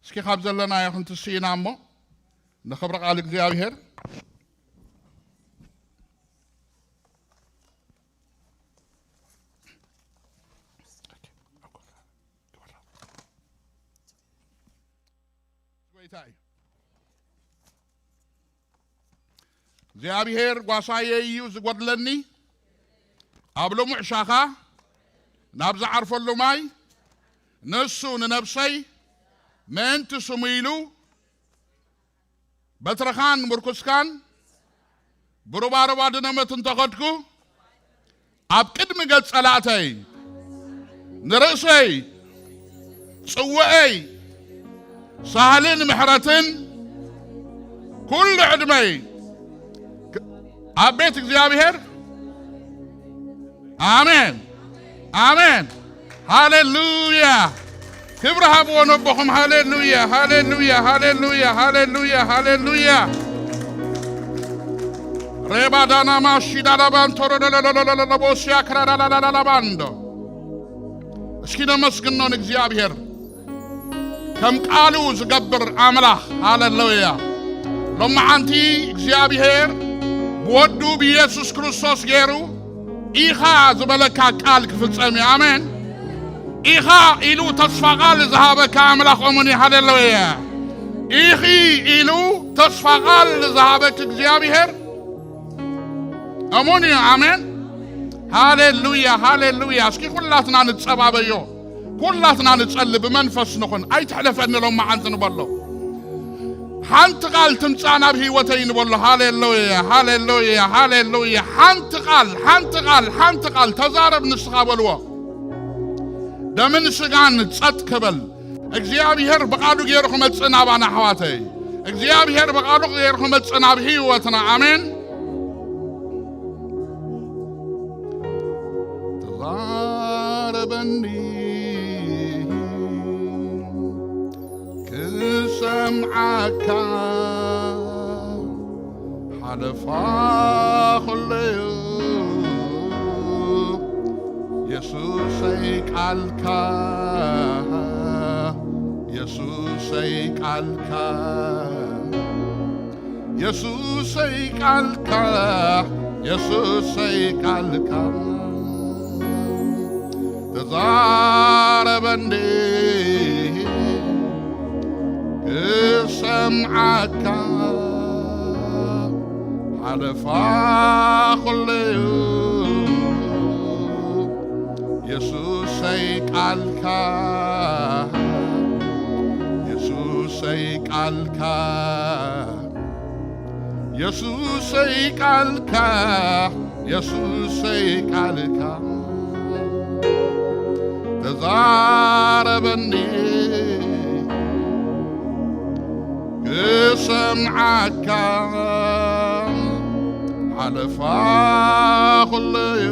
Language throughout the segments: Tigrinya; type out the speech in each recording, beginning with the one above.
እስኪ ካብ ዘለናዮ ክንትስኢና እሞ ንኽብሪ ቃል እግዚኣብሔር። ጎይታ እዩ። እግዚኣብሔር ጓሳየ እዩ ዝጎድለኒ፣ ኣብ ልሙዕ ሻኻ ናብ ዝዓርፈሉ ማይ፣ ንሱ ንነብሰይ ምእንቲ ስሙ ኢሉ በትርኻን ምርኩስካን ብሩባሩባ ድነመት እንተኸድኩ፣ ኣብ ቅድሚ ገጽ ጸላእተይ ንርእሰይ ጽውዐይ ሳህልን ምሕረትን ኩሉ ዕድመይ ኣብ ቤት እግዚኣብሔር። ኣሜን፣ ኣሜን። ሃሌሉያ። ክብሪ ሃብዎ ነቦኹም። ሃሌሉያ፣ ሃሌሉያ፣ ሃሌሉያ፣ ሃሌሉያ፣ ሃሌሉያ። ሬባዳናማ ሺዳዳባን ቶሮዶሎሎሎሎቦሲያ ክራዳዳዳዳባንዶ። እስኪ ነመስግኖ ንእግዚኣብሔር። ከም ቃሉ ዝገብር ኣምላኽ። ሃሌሉያ። ሎማዓንቲ እግዚኣብሔር ብወዱ ብኢየሱስ ክርስቶስ ገይሩ ኢኻ ዝበለካ ቃል ክፍጸም እዩ። ኣሜን። ኢኻ ኢሉ ተስፋ ቃል ዝሃበካ ኣምላኽ እሙን እዩ። ሃሌሉያ። ኢኺ ኢሉ ተስፋ ቃል ዝሃበክ እግዚኣብሔር እሙን እዩ። ኣሜን። ሃሌሉያ፣ ሃሌሉያ። እስኪ ኩላትና ንጸባበዮ፣ ኩላትና ንጸሊ፣ ብመንፈስ ንኹን። ኣይትሕለፈኒ ሎማዓንቲ ንበሎ። ሓንቲ ቃል ትምጻእ ናብ ህይወተይ ንበሎ። ሃሌሉያ፣ ሃሌሉያ፣ ሃሌሉያ። ሓንቲ ቃል፣ ሓንቲ ቃል፣ ሓንቲ ቃል ተዛረብ ንስኻ በልዎ። ደምን ስጋን ጸጥ ክበል። እግዚኣብሔር ብቃሉ ገይሩ ክመጽእ ናባና ኣሕዋተይ። እግዚኣብሔር ብቃሉ ገይሩ ክመጽእ ናብ ህይወትና። ኣሜን። ተዛረበኒ ክሰምዓካ ሓለፋ ኩለዩ የሱሰይ ቃልካ፣ የሱሰይ ቃልካ፣ የሱሰይ ቃልካ፣ የሱሰይ ቃልካ ተዛረበኒ ክሰምዓካ ሓለፋ ኩለዩ የሱሰይ ቃልካ፣ የሱሰይ ቃልካ፣ የሱሰይ ቃልካ፣ የሱሰይ ቃልካ ተዛረበኒ ክሰምዓካ ሓለፋ ኩለዩ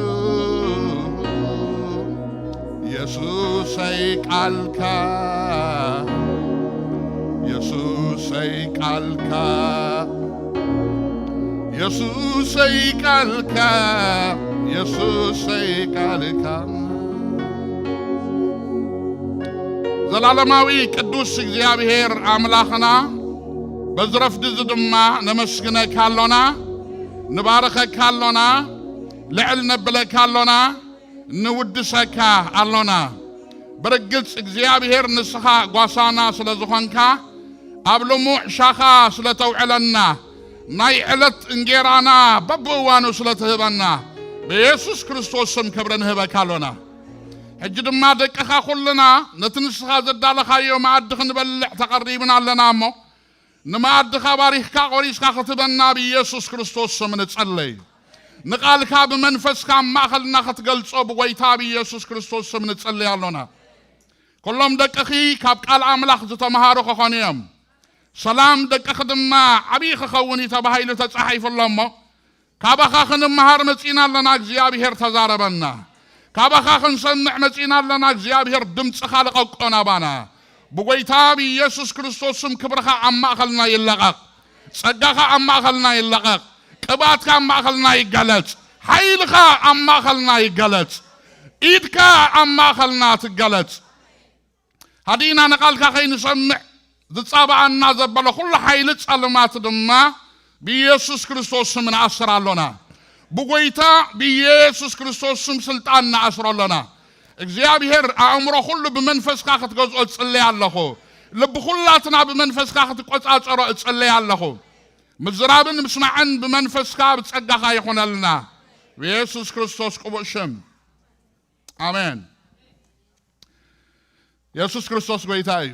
የሱሰይ ቃልካ፣ የሱሰይ ቃልካ፣ የሱሰይ ቃልካ፣ የሱሰይ ቃልካ ዘላለማዊ ቅዱስ እግዚኣብሔር ኣምላኽና፣ በዚ ረፍዲ እዚ ድማ ነመስግነካ ኣሎና፣ ንባርኸካ ኣሎና፣ ልዕል ነብለካ ኣሎና፣ ንውድሰካ ኣሎና። ብርግጽ እግዚኣብሔር ንስኻ ጓሳና ስለ ዝኾንካ፣ ኣብ ልሙዕ ሻኻ ስለ ተውዕለና፣ ናይ ዕለት እንጌራና በብእዋኑ ስለ ትህበና፣ ብየሱስ ክርስቶስ ስም ክብሪ ንህበካ ኣሎና። ሕጂ ድማ ደቅኻ ኩልና ነቲ ንስኻ ዘዳለኻዮ መኣዲ ክንበልዕ ተቐሪብና ኣለና እሞ፣ ንመኣድኻ ባሪኽካ ቆሪስካ ክትበና ብኢየሱስ ክርስቶስ ስም ንጸለይ። ንቓልካ ብመንፈስካ ኣብ ማእኸልና ክትገልጾ ብጎይታ ብኢየሱስ ክርስቶስ ስም ንጸለይ ኣሎና። ኩሎም ደቅኺ ካብ ቃል ኣምላኽ ዝተምሃሩ ክኾኑ እዮም። ሰላም ደቅኺ ድማ ዓብዪ ክኸውን እዩ ተባሂሉ ተጻሒፉ ኣሎ እሞ፣ ካባኻ ክንምሃር መጺና ኣለና፣ እግዚኣብሔር ተዛረበና። ካባኻ ክንሰምዕ መጺና ኣለና፣ እግዚኣብሔር ድምፅኻ ልቐቆ ናባና። ብጎይታ ብኢየሱስ ክርስቶስ ስም ክብርኻ ኣብ ማእኸልና ይለቐቕ። ጸጋኻ ኣብ ማእኸልና ይለቐቕ። ቅብኣትካ ኣብ ማእኸልና ይገለጽ። ሓይልኻ ኣብ ማእኸልና ይገለጽ። ኢድካ ኣብ ማእኸልና ትገለጽ። ሃዲእና ንቓልካ ከይንሰምዕ፣ ዝጻባኣና ዘበለ ኩሉ ሓይሊ ጸልማት ድማ ብኢየሱስ ክርስቶስ ስም ንኣስር ኣሎና። ብጎይታ ብኢየሱስ ክርስቶስ ስም ስልጣን ንኣስሮ ኣሎና። እግዚኣብሔር ኣእምሮ ኩሉ ብመንፈስካ ክትገዝኦ እጽለይ ኣለኹ። ልቢ ኩላትና ብመንፈስካ ክትቆጻጸሮ እጽለይ ኣለኹ። ምዝራብን ምስማዕን ብመንፈስካ ብጸጋኻ ይኹነልና። ብኢየሱስ ክርስቶስ ቅቡእ ሽም። ኣሜን። የሱስ ክርስቶስ ጎይታ እዩ።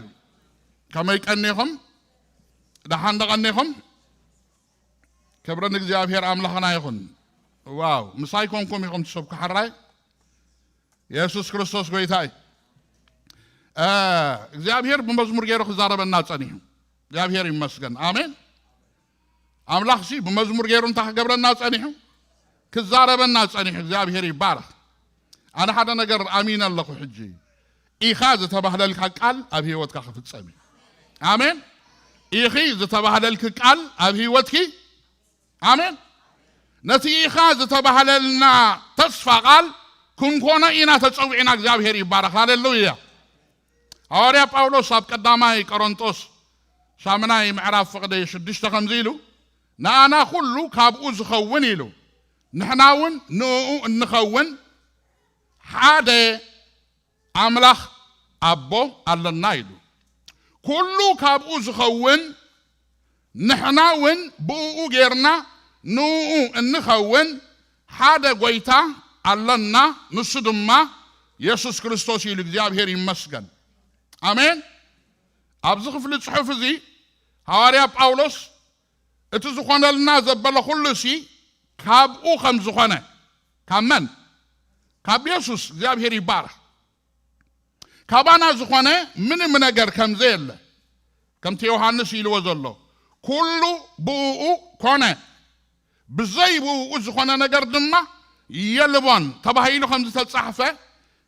ከመይ ቀኒኹም? ደሓን ዶ ቀኒኹም? ክብሪ ንእግዚኣብሔር ኣምላኽና ይኹን። ዋው፣ ምሳይ ኮንኩም ኢኹም ትሰብኩ ሓራይ። የሱስ ክርስቶስ ጎይታ እዩ። እ፣ እግዚኣብሔር ብመዝሙር ገይሩ ክዛረበና ጸኒሑ። እግዚኣብሔር ይመስገን። ኣሜን። ኣምላኽሲ ብመዝሙር ገይሩ እንታይ ክገብረና ጸኒሑ? ክዛረበና ጸኒሑ። እግዚኣብሔር ይባረኽ። ኣነ ሓደ ነገር ኣሚነ ኣለኹ ሕጂ። ኢኻ ዝተባህለልካ ቃል ኣብ ህይወትካ ክፍጸም እዩ። ኣሜን። ኢኺ ዝተባህለልኪ ቃል ኣብ ህይወትኪ። ኣሜን። ነቲ ኢኻ ዝተባህለልና ተስፋ ቃል ክንኮኖ ኢና ተጸዊዕና። እግዚኣብሔር ይባረኽ። ሃሌሉያ። ሃዋርያ ጳውሎስ ኣብ ቀዳማይ ቆሮንጦስ ሻምናይ ምዕራፍ ፍቕዲ ሽዱሽተ ከምዚ ኢሉ፣ ንኣና ኩሉ ካብኡ ዝኸውን ኢሉ፣ ንሕና እውን ንእኡ እንኸውን ሓደ ኣምላኽ ኣቦ ኣለና ኢሉ። ኩሉ ካብኡ ዝኸውን፣ ንሕና እውን ብእኡ ጌርና ንእኡ እንኸውን ሓደ ጎይታ ኣለና፣ ንሱ ድማ የሱስ ክርስቶስ ኢሉ። እግዚኣብሔር ይመስገን። ኣሜን። ኣብዚ ክፍሊ ጽሑፍ እዚ ሃዋርያ ጳውሎስ እቲ ዝኾነልና ዘበለ ኩሉሲ ካብኡ ከም ዝኾነ፣ ካብ መን? ካብ የሱስ። እግዚኣብሔር ይባረኽ። ካባና ዝኾነ ምንም ነገር ከም ዘየለ፣ ከምቲ ዮሃንስ ኢልዎ ዘሎ፣ ኩሉ ብእኡ ኮነ፣ ብዘይ ብእኡ ዝኾነ ነገር ድማ የልቦን ተባሂሉ ከም ዝተጻሕፈ፣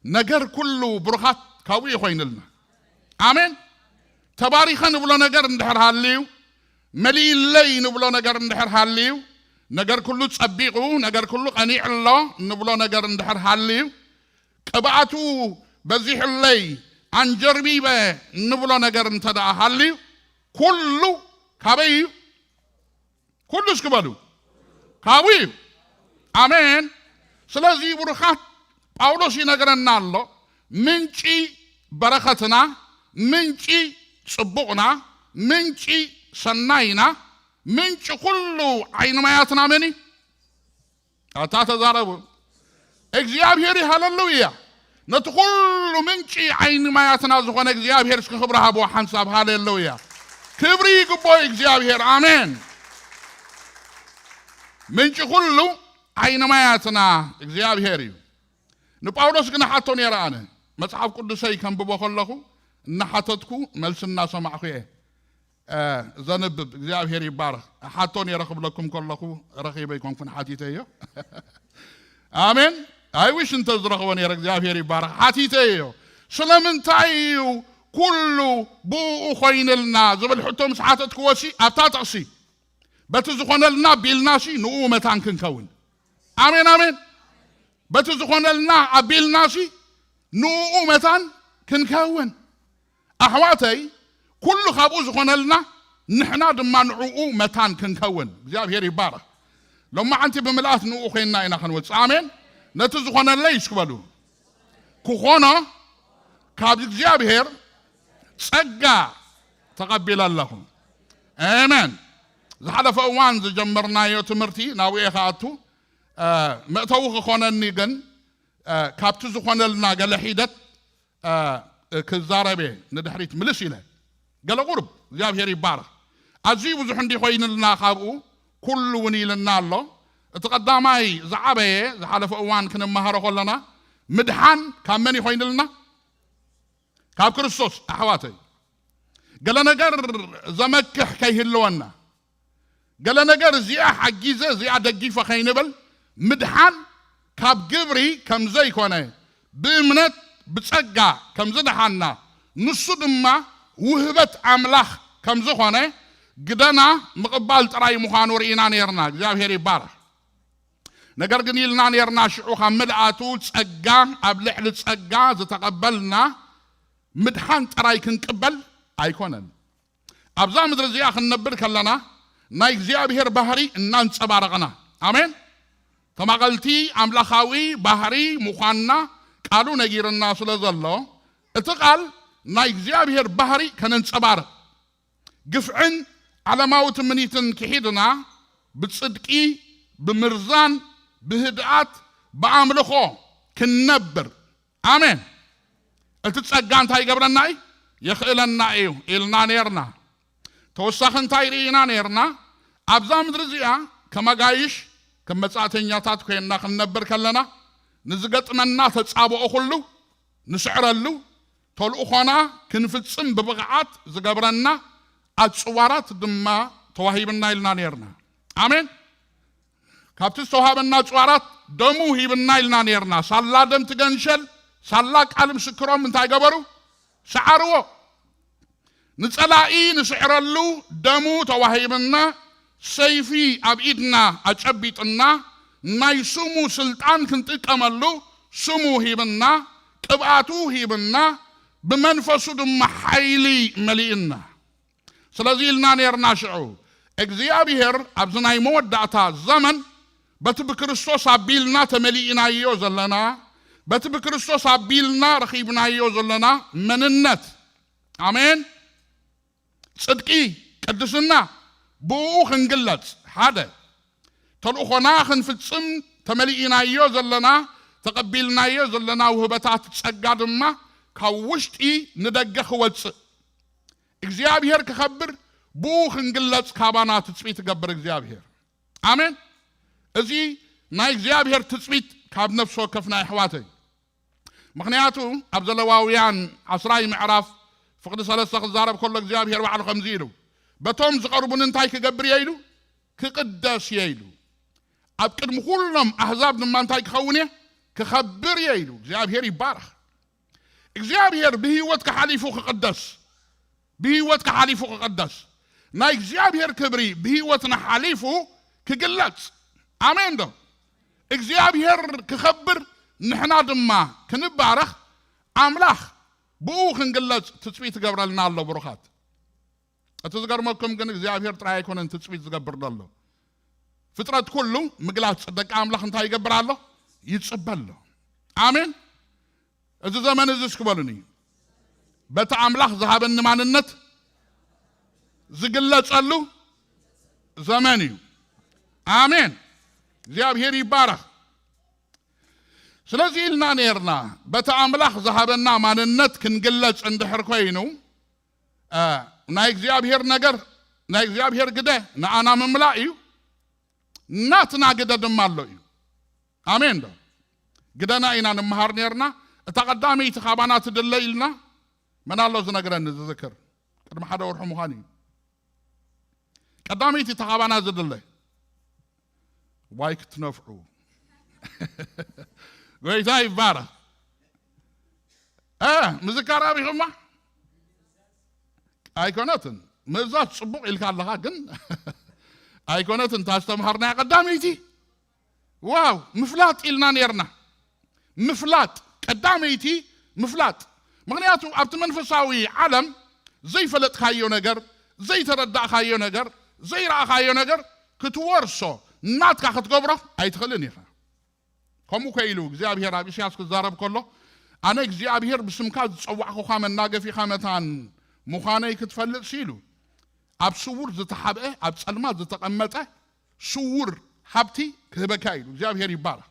ነገር ኩሉ ብሩኻት ካብኡ እዩ ኮይኑልና። ኣሜን። ተባሪኸ ንብሎ ነገር እንድሕር ሃልዩ፣ መሊእለይ ንብሎ ነገር እንድሕር ሃልዩ፣ ነገር ኩሉ ጸቢቑ፣ ነገር ኩሉ ቀኒዑ ኣሎ ንብሎ ነገር እንድሕር ሃልዩ፣ ቅብኣቱ በዚሑለይ፣ ኣንጀርቢበ ንብሎ ነገር እንተ ደኣ ሃልዩ፣ ኩሉ ካበይ እዩ? ኩሉ እስኪ በሉ፣ ካብኡ እዩ። ኣሜን። ስለዚ ብሩኻት፣ ጳውሎስ ይነግረና ኣሎ፣ ምንጪ በረኸትና፣ ምንጪ ጽቡቕና፣ ምንጪ ሰናይና፣ ምንጪ ኩሉ ዓይኒ ማያትና መን እዩ? ኣታ ተዛረቡ። እግዚኣብሔር እዩ። ሃሌሉያ። ነቲ ኩሉ ምንጪ ዓይኒ ማያትና ዝኾነ እግዚኣብሔር እስኪ ክብሪ ሃብዎ ሓንሳብ። ሃሌሉያ። ክብሪ ይግብኦ እግዚኣብሔር። ኣሜን። ምንጪ ኩሉ ዓይኒ ማያትና እግዚኣብሔር እዩ። ንጳውሎስ ግን ሓቶ ነይረ። ኣነ መጽሓፍ ቅዱሰይ ከንብቦ ከለኹ እናሓተትኩ መልሲ እናሰማዕኹ እየ እ፣ ዘንብብ። እግዚኣብሔር ይባረኽ። ሓቶ ነይረ ክብለኩም ከለኹ ረኺበ ኣይኮንኩን፣ ሓቲተዮ። ኣሜን። ኣይ ዊሽ እንተ ዝረኽቦ ነይረ። እግዚኣብሔር ይባረኽ። ሓቲተዮ። ስለምንታይ እዩ ኩሉ ብኡ ኮይንልና ዝብል ሕቶ ምስ ሓተትክዎሲ ኣብታ ጥቕሲ በቲ ዝኾነልና ኣቢልናሲ ንኡ መታን ክንከውን። ኣሜን፣ ኣሜን። በቲ ዝኾነልና ኣቢልናሲ ንኡ መታን ክንከውን። ኣሕዋተይ፣ ኩሉ ካብኡ ዝኾነልና ንሕና ድማ ንዕኡ መታን ክንከውን። እግዚኣብሔር ይባረኽ። ሎማዓንቲ ብምልኣት ንኡ ኮይንና ኢና ክንወፅእ። ኣሜን። ነቲ ዝኾነለይ እስኪ በሉ። ክኾኖ ካብ እግዚኣብሔር ጸጋ ተቐቢለ ኣለኹ። ኣሜን። ዝሓለፈ እዋን ዝጀመርናዮ ትምህርቲ ናብኡ እየ ክኣቱ። እ፣ መእተዊ ክኾነኒ ግን፣ እ፣ ካብቲ ዝኾነልና ገለ ሒደት፣ እ፣ ክዛረብ እየ ንድሕሪት ምልስ ኢለ። ገለ ቁሩብ እግዚኣብሔር ይባረኽ። ኣዝዩ ብዙሕ እንዲ ኮይንልና ካብኡ ኩሉ እውን ኢልና ኣሎ። እቲ ቀዳማይ ዝዓበየ ዝሓለፈ እዋን ክንመሃሮ ከለና ምድሓን ካብ መን ይኮይንልና? ካብ ክርስቶስ። ኣሕዋተይ፣ ገለ ነገር ዘመክሕ ከይህልወና፣ ገለ ነገር እዚኣ ሓጊዘ እዚኣ ደጊፈ ከይንብል፣ ምድሓን ካብ ግብሪ ከም ዘይኮነ ብእምነት ብጸጋ ከም ዝደሓና፣ ንሱ ድማ ውህበት ኣምላኽ ከም ዝኾነ ግደና ምቕባል ጥራይ ምዃኑ ርኢና ነይርና። እግዚኣብሔር ይባረኽ። ነገር ግን ኢልና ነይርና፣ ሽዑ ካብ ምልኣቱ ጸጋ ኣብ ልዕሊ ጸጋ ዝተቐበልና ምድሓን ጥራይ ክንቅበል ኣይኮነን። ኣብዛ ምድሪ እዚኣ ክንነብር ከለና ናይ እግዚኣብሔር ባህሪ እናንጸባረቕና፣ ኣሜን፣ ተማቐልቲ ኣምላኻዊ ባህሪ ምዃንና ቃሉ ነጊርና ስለ ዘሎ፣ እቲ ቃል ናይ እግዚኣብሔር ባህሪ ከነንጸባርቕ፣ ግፍዕን ዓለማዊ ትምኒትን ክሒድና ብጽድቂ፣ ብምርዛን፣ ብህድኣት፣ ብኣምልኾ ክንነብር፣ ኣሜን፣ እቲ ጸጋ እንታይ ይገብረና እዩ? የኽእለና እዩ ኢልና ኔርና። ተወሳኺ እንታይ ርኢና ኔርና? ኣብዛ ምድሪ እዚኣ ከም ኣጋይሽ፣ ከም መጻእተኛታት ኮይንና ክንነብር ከለና፣ ንዝገጥመና ተጻብኦ ኩሉ ንስዕረሉ፣ ተልእኾና ክንፍጽም ብብቕዓት ዝገብረና ኣጽዋራት ድማ ተዋሂብና ኢልና ኔርና። ኣሜን። ካብቲ ዝተዋሃበና ኣጽዋራት ደሙ ሂብና ኢልና ኔርና። ሳላ ደም ትገንሸል፣ ሳላ ቃል ምስክሮም እንታይ ገበሩ? ሰዓርዎ። ንጸላኢ ንስዕረሉ ደሙ ተዋሂብና፣ ሰይፊ ኣብ ኢድና ኣጨቢጥና፣ ናይ ስሙ ስልጣን ክንጥቀመሉ ስሙ ሂብና፣ ቅብኣቱ ሂብና፣ ብመንፈሱ ድማ ሓይሊ መሊእና። ስለዚ ኢልና ኔርና ሽዑ፣ እግዚኣብሔር ኣብዚ ናይ መወዳእታ ዘመን በቲ ብክርስቶስ ኣቢልና ተመሊእናዮ ዘለና፣ በቲ ብክርስቶስ ኣቢልና ረኺብናዮ ዘለና መንነት፣ ኣሜን፣ ጽድቂ፣ ቅድስና ብእኡ ክንግለጽ፣ ሓደ፣ ተልእኾና ክንፍጽም ተመሊእናዮ ዘለና፣ ተቐቢልናዮ ዘለና ውህበታት ጸጋ ድማ ካብ ውሽጢ ንደገ ክወጽእ፣ እግዚኣብሔር ክኸብር፣ ብኡ ክንግለጽ ካባና ትጽቢት ይገብር እግዚኣብሔር። ኣሜን። እዚ ናይ እግዚኣብሔር ትጽቢት ካብ ነፍሲ ወከፍና የሕዋተይ። ምኽንያቱ ኣብ ዘለዋውያን ዓስራይ ምዕራፍ ፍቕዲ ሰለስተ ክዛረብ ከሎ እግዚኣብሔር ባዕሉ ከምዚ ኢሉ፣ በቶም ዝቐርቡኒ እንታይ ክገብር እየ ኢሉ? ክቕደስ እየ ኢሉ። ኣብ ቅድሚ ኩሎም ኣህዛብ ድማ እንታይ ክኸውን እየ? ክኸብር እየ ኢሉ። እግዚኣብሔር ይባረኽ። እግዚኣብሔር ብህይወት ክሓሊፉ ክቕደስ፣ ብህይወት ክሓሊፉ ክቕደስ፣ ናይ እግዚኣብሔር ክብሪ ብህይወትና ሓሊፉ ክግለጽ። ኣሜን ዶ? እግዚኣብሔር ክኸብር፣ ንሕና ድማ ክንባረኽ፣ ኣምላኽ ብኡ ክንግለጽ ትጽቢት ይገብረልና ኣሎ። ብሩኻት፣ እቲ ዝገርመኩም ግን እግዚኣብሔር ጥራይ ኣይኮነን ትጽቢት ዝገብር ዘሎ። ፍጥረት ኩሉ ምግላጽ ደቂ ኣምላኽ እንታይ ይገብር ኣሎ? ይጽበ ኣሎ። ኣሜን። እዚ ዘመን እዚ እስኪ በሉኒ፣ በቲ ኣምላኽ ዝሃበኒ ማንነት ዝግለጸሉ ዘመን እዩ። ኣሜን። እግዚኣብሔር ይባረኽ። ስለዚ ኢልና ኔርና፣ በቲ ኣምላኽ ዝሃበና ማንነት ክንግለጽ እንድሕር ኮይኑ፣ እ፣ ናይ እግዚኣብሔር ነገር፣ ናይ እግዚኣብሔር ግደ ንኣና ምምላእ እዩ። ናትና ግደ ድማ ኣሎ እዩ። ኣሜን ዶ? ግደና ኢና ንምሃር ኔርና። እታ ቀዳመይቲ ካባና ትድለ ኢልና፣ መን ኣሎ ዝነግረኒ ዝዝክር? ቅድሚ ሓደ ወርሒ ምዃን እዩ። ቀዳመይቲ እታ ካባና ዝድለ ዋይ ክትነፍዑ። ጎይታ ይባረኽ። እ፣ ምዝካር ኣቢኹማ? ኣይኮነትን። ምእዛዝ ጽቡቕ ኢልካ ኣለኻ፣ ግን ኣይኮነትን። እታ ዝተምሃርናያ ቀዳመይቲ፣ ዋው፣ ምፍላጥ ኢልና ኔርና። ምፍላጥ፣ ቀዳመይቲ ምፍላጥ። ምኽንያቱ ኣብቲ መንፈሳዊ ዓለም ዘይፈለጥካዮ ነገር፣ ዘይተረዳእካዮ ነገር፣ ዘይረኣኻዮ ነገር ክትወርሶ፣ ናትካ ክትገብሮ ኣይትኽእልን ኢኻ። ከምኡ እኮ ኢሉ እግዚኣብሔር ኣብ ኢሳያስ ክዛረብ ከሎ፣ ኣነ እግዚኣብሔር ብስምካ ዝጸዋዕኩኻ መናገፊኻ መታን ምዃነይ ክትፈልጥ ሲሉ፣ ኣብ ስውር ዝተሓብአ፣ ኣብ ጸልማት ዝተቐመጠ ስውር ሃብቲ ክህበካ ኢሉ። እግዚኣብሔር ይባረኽ።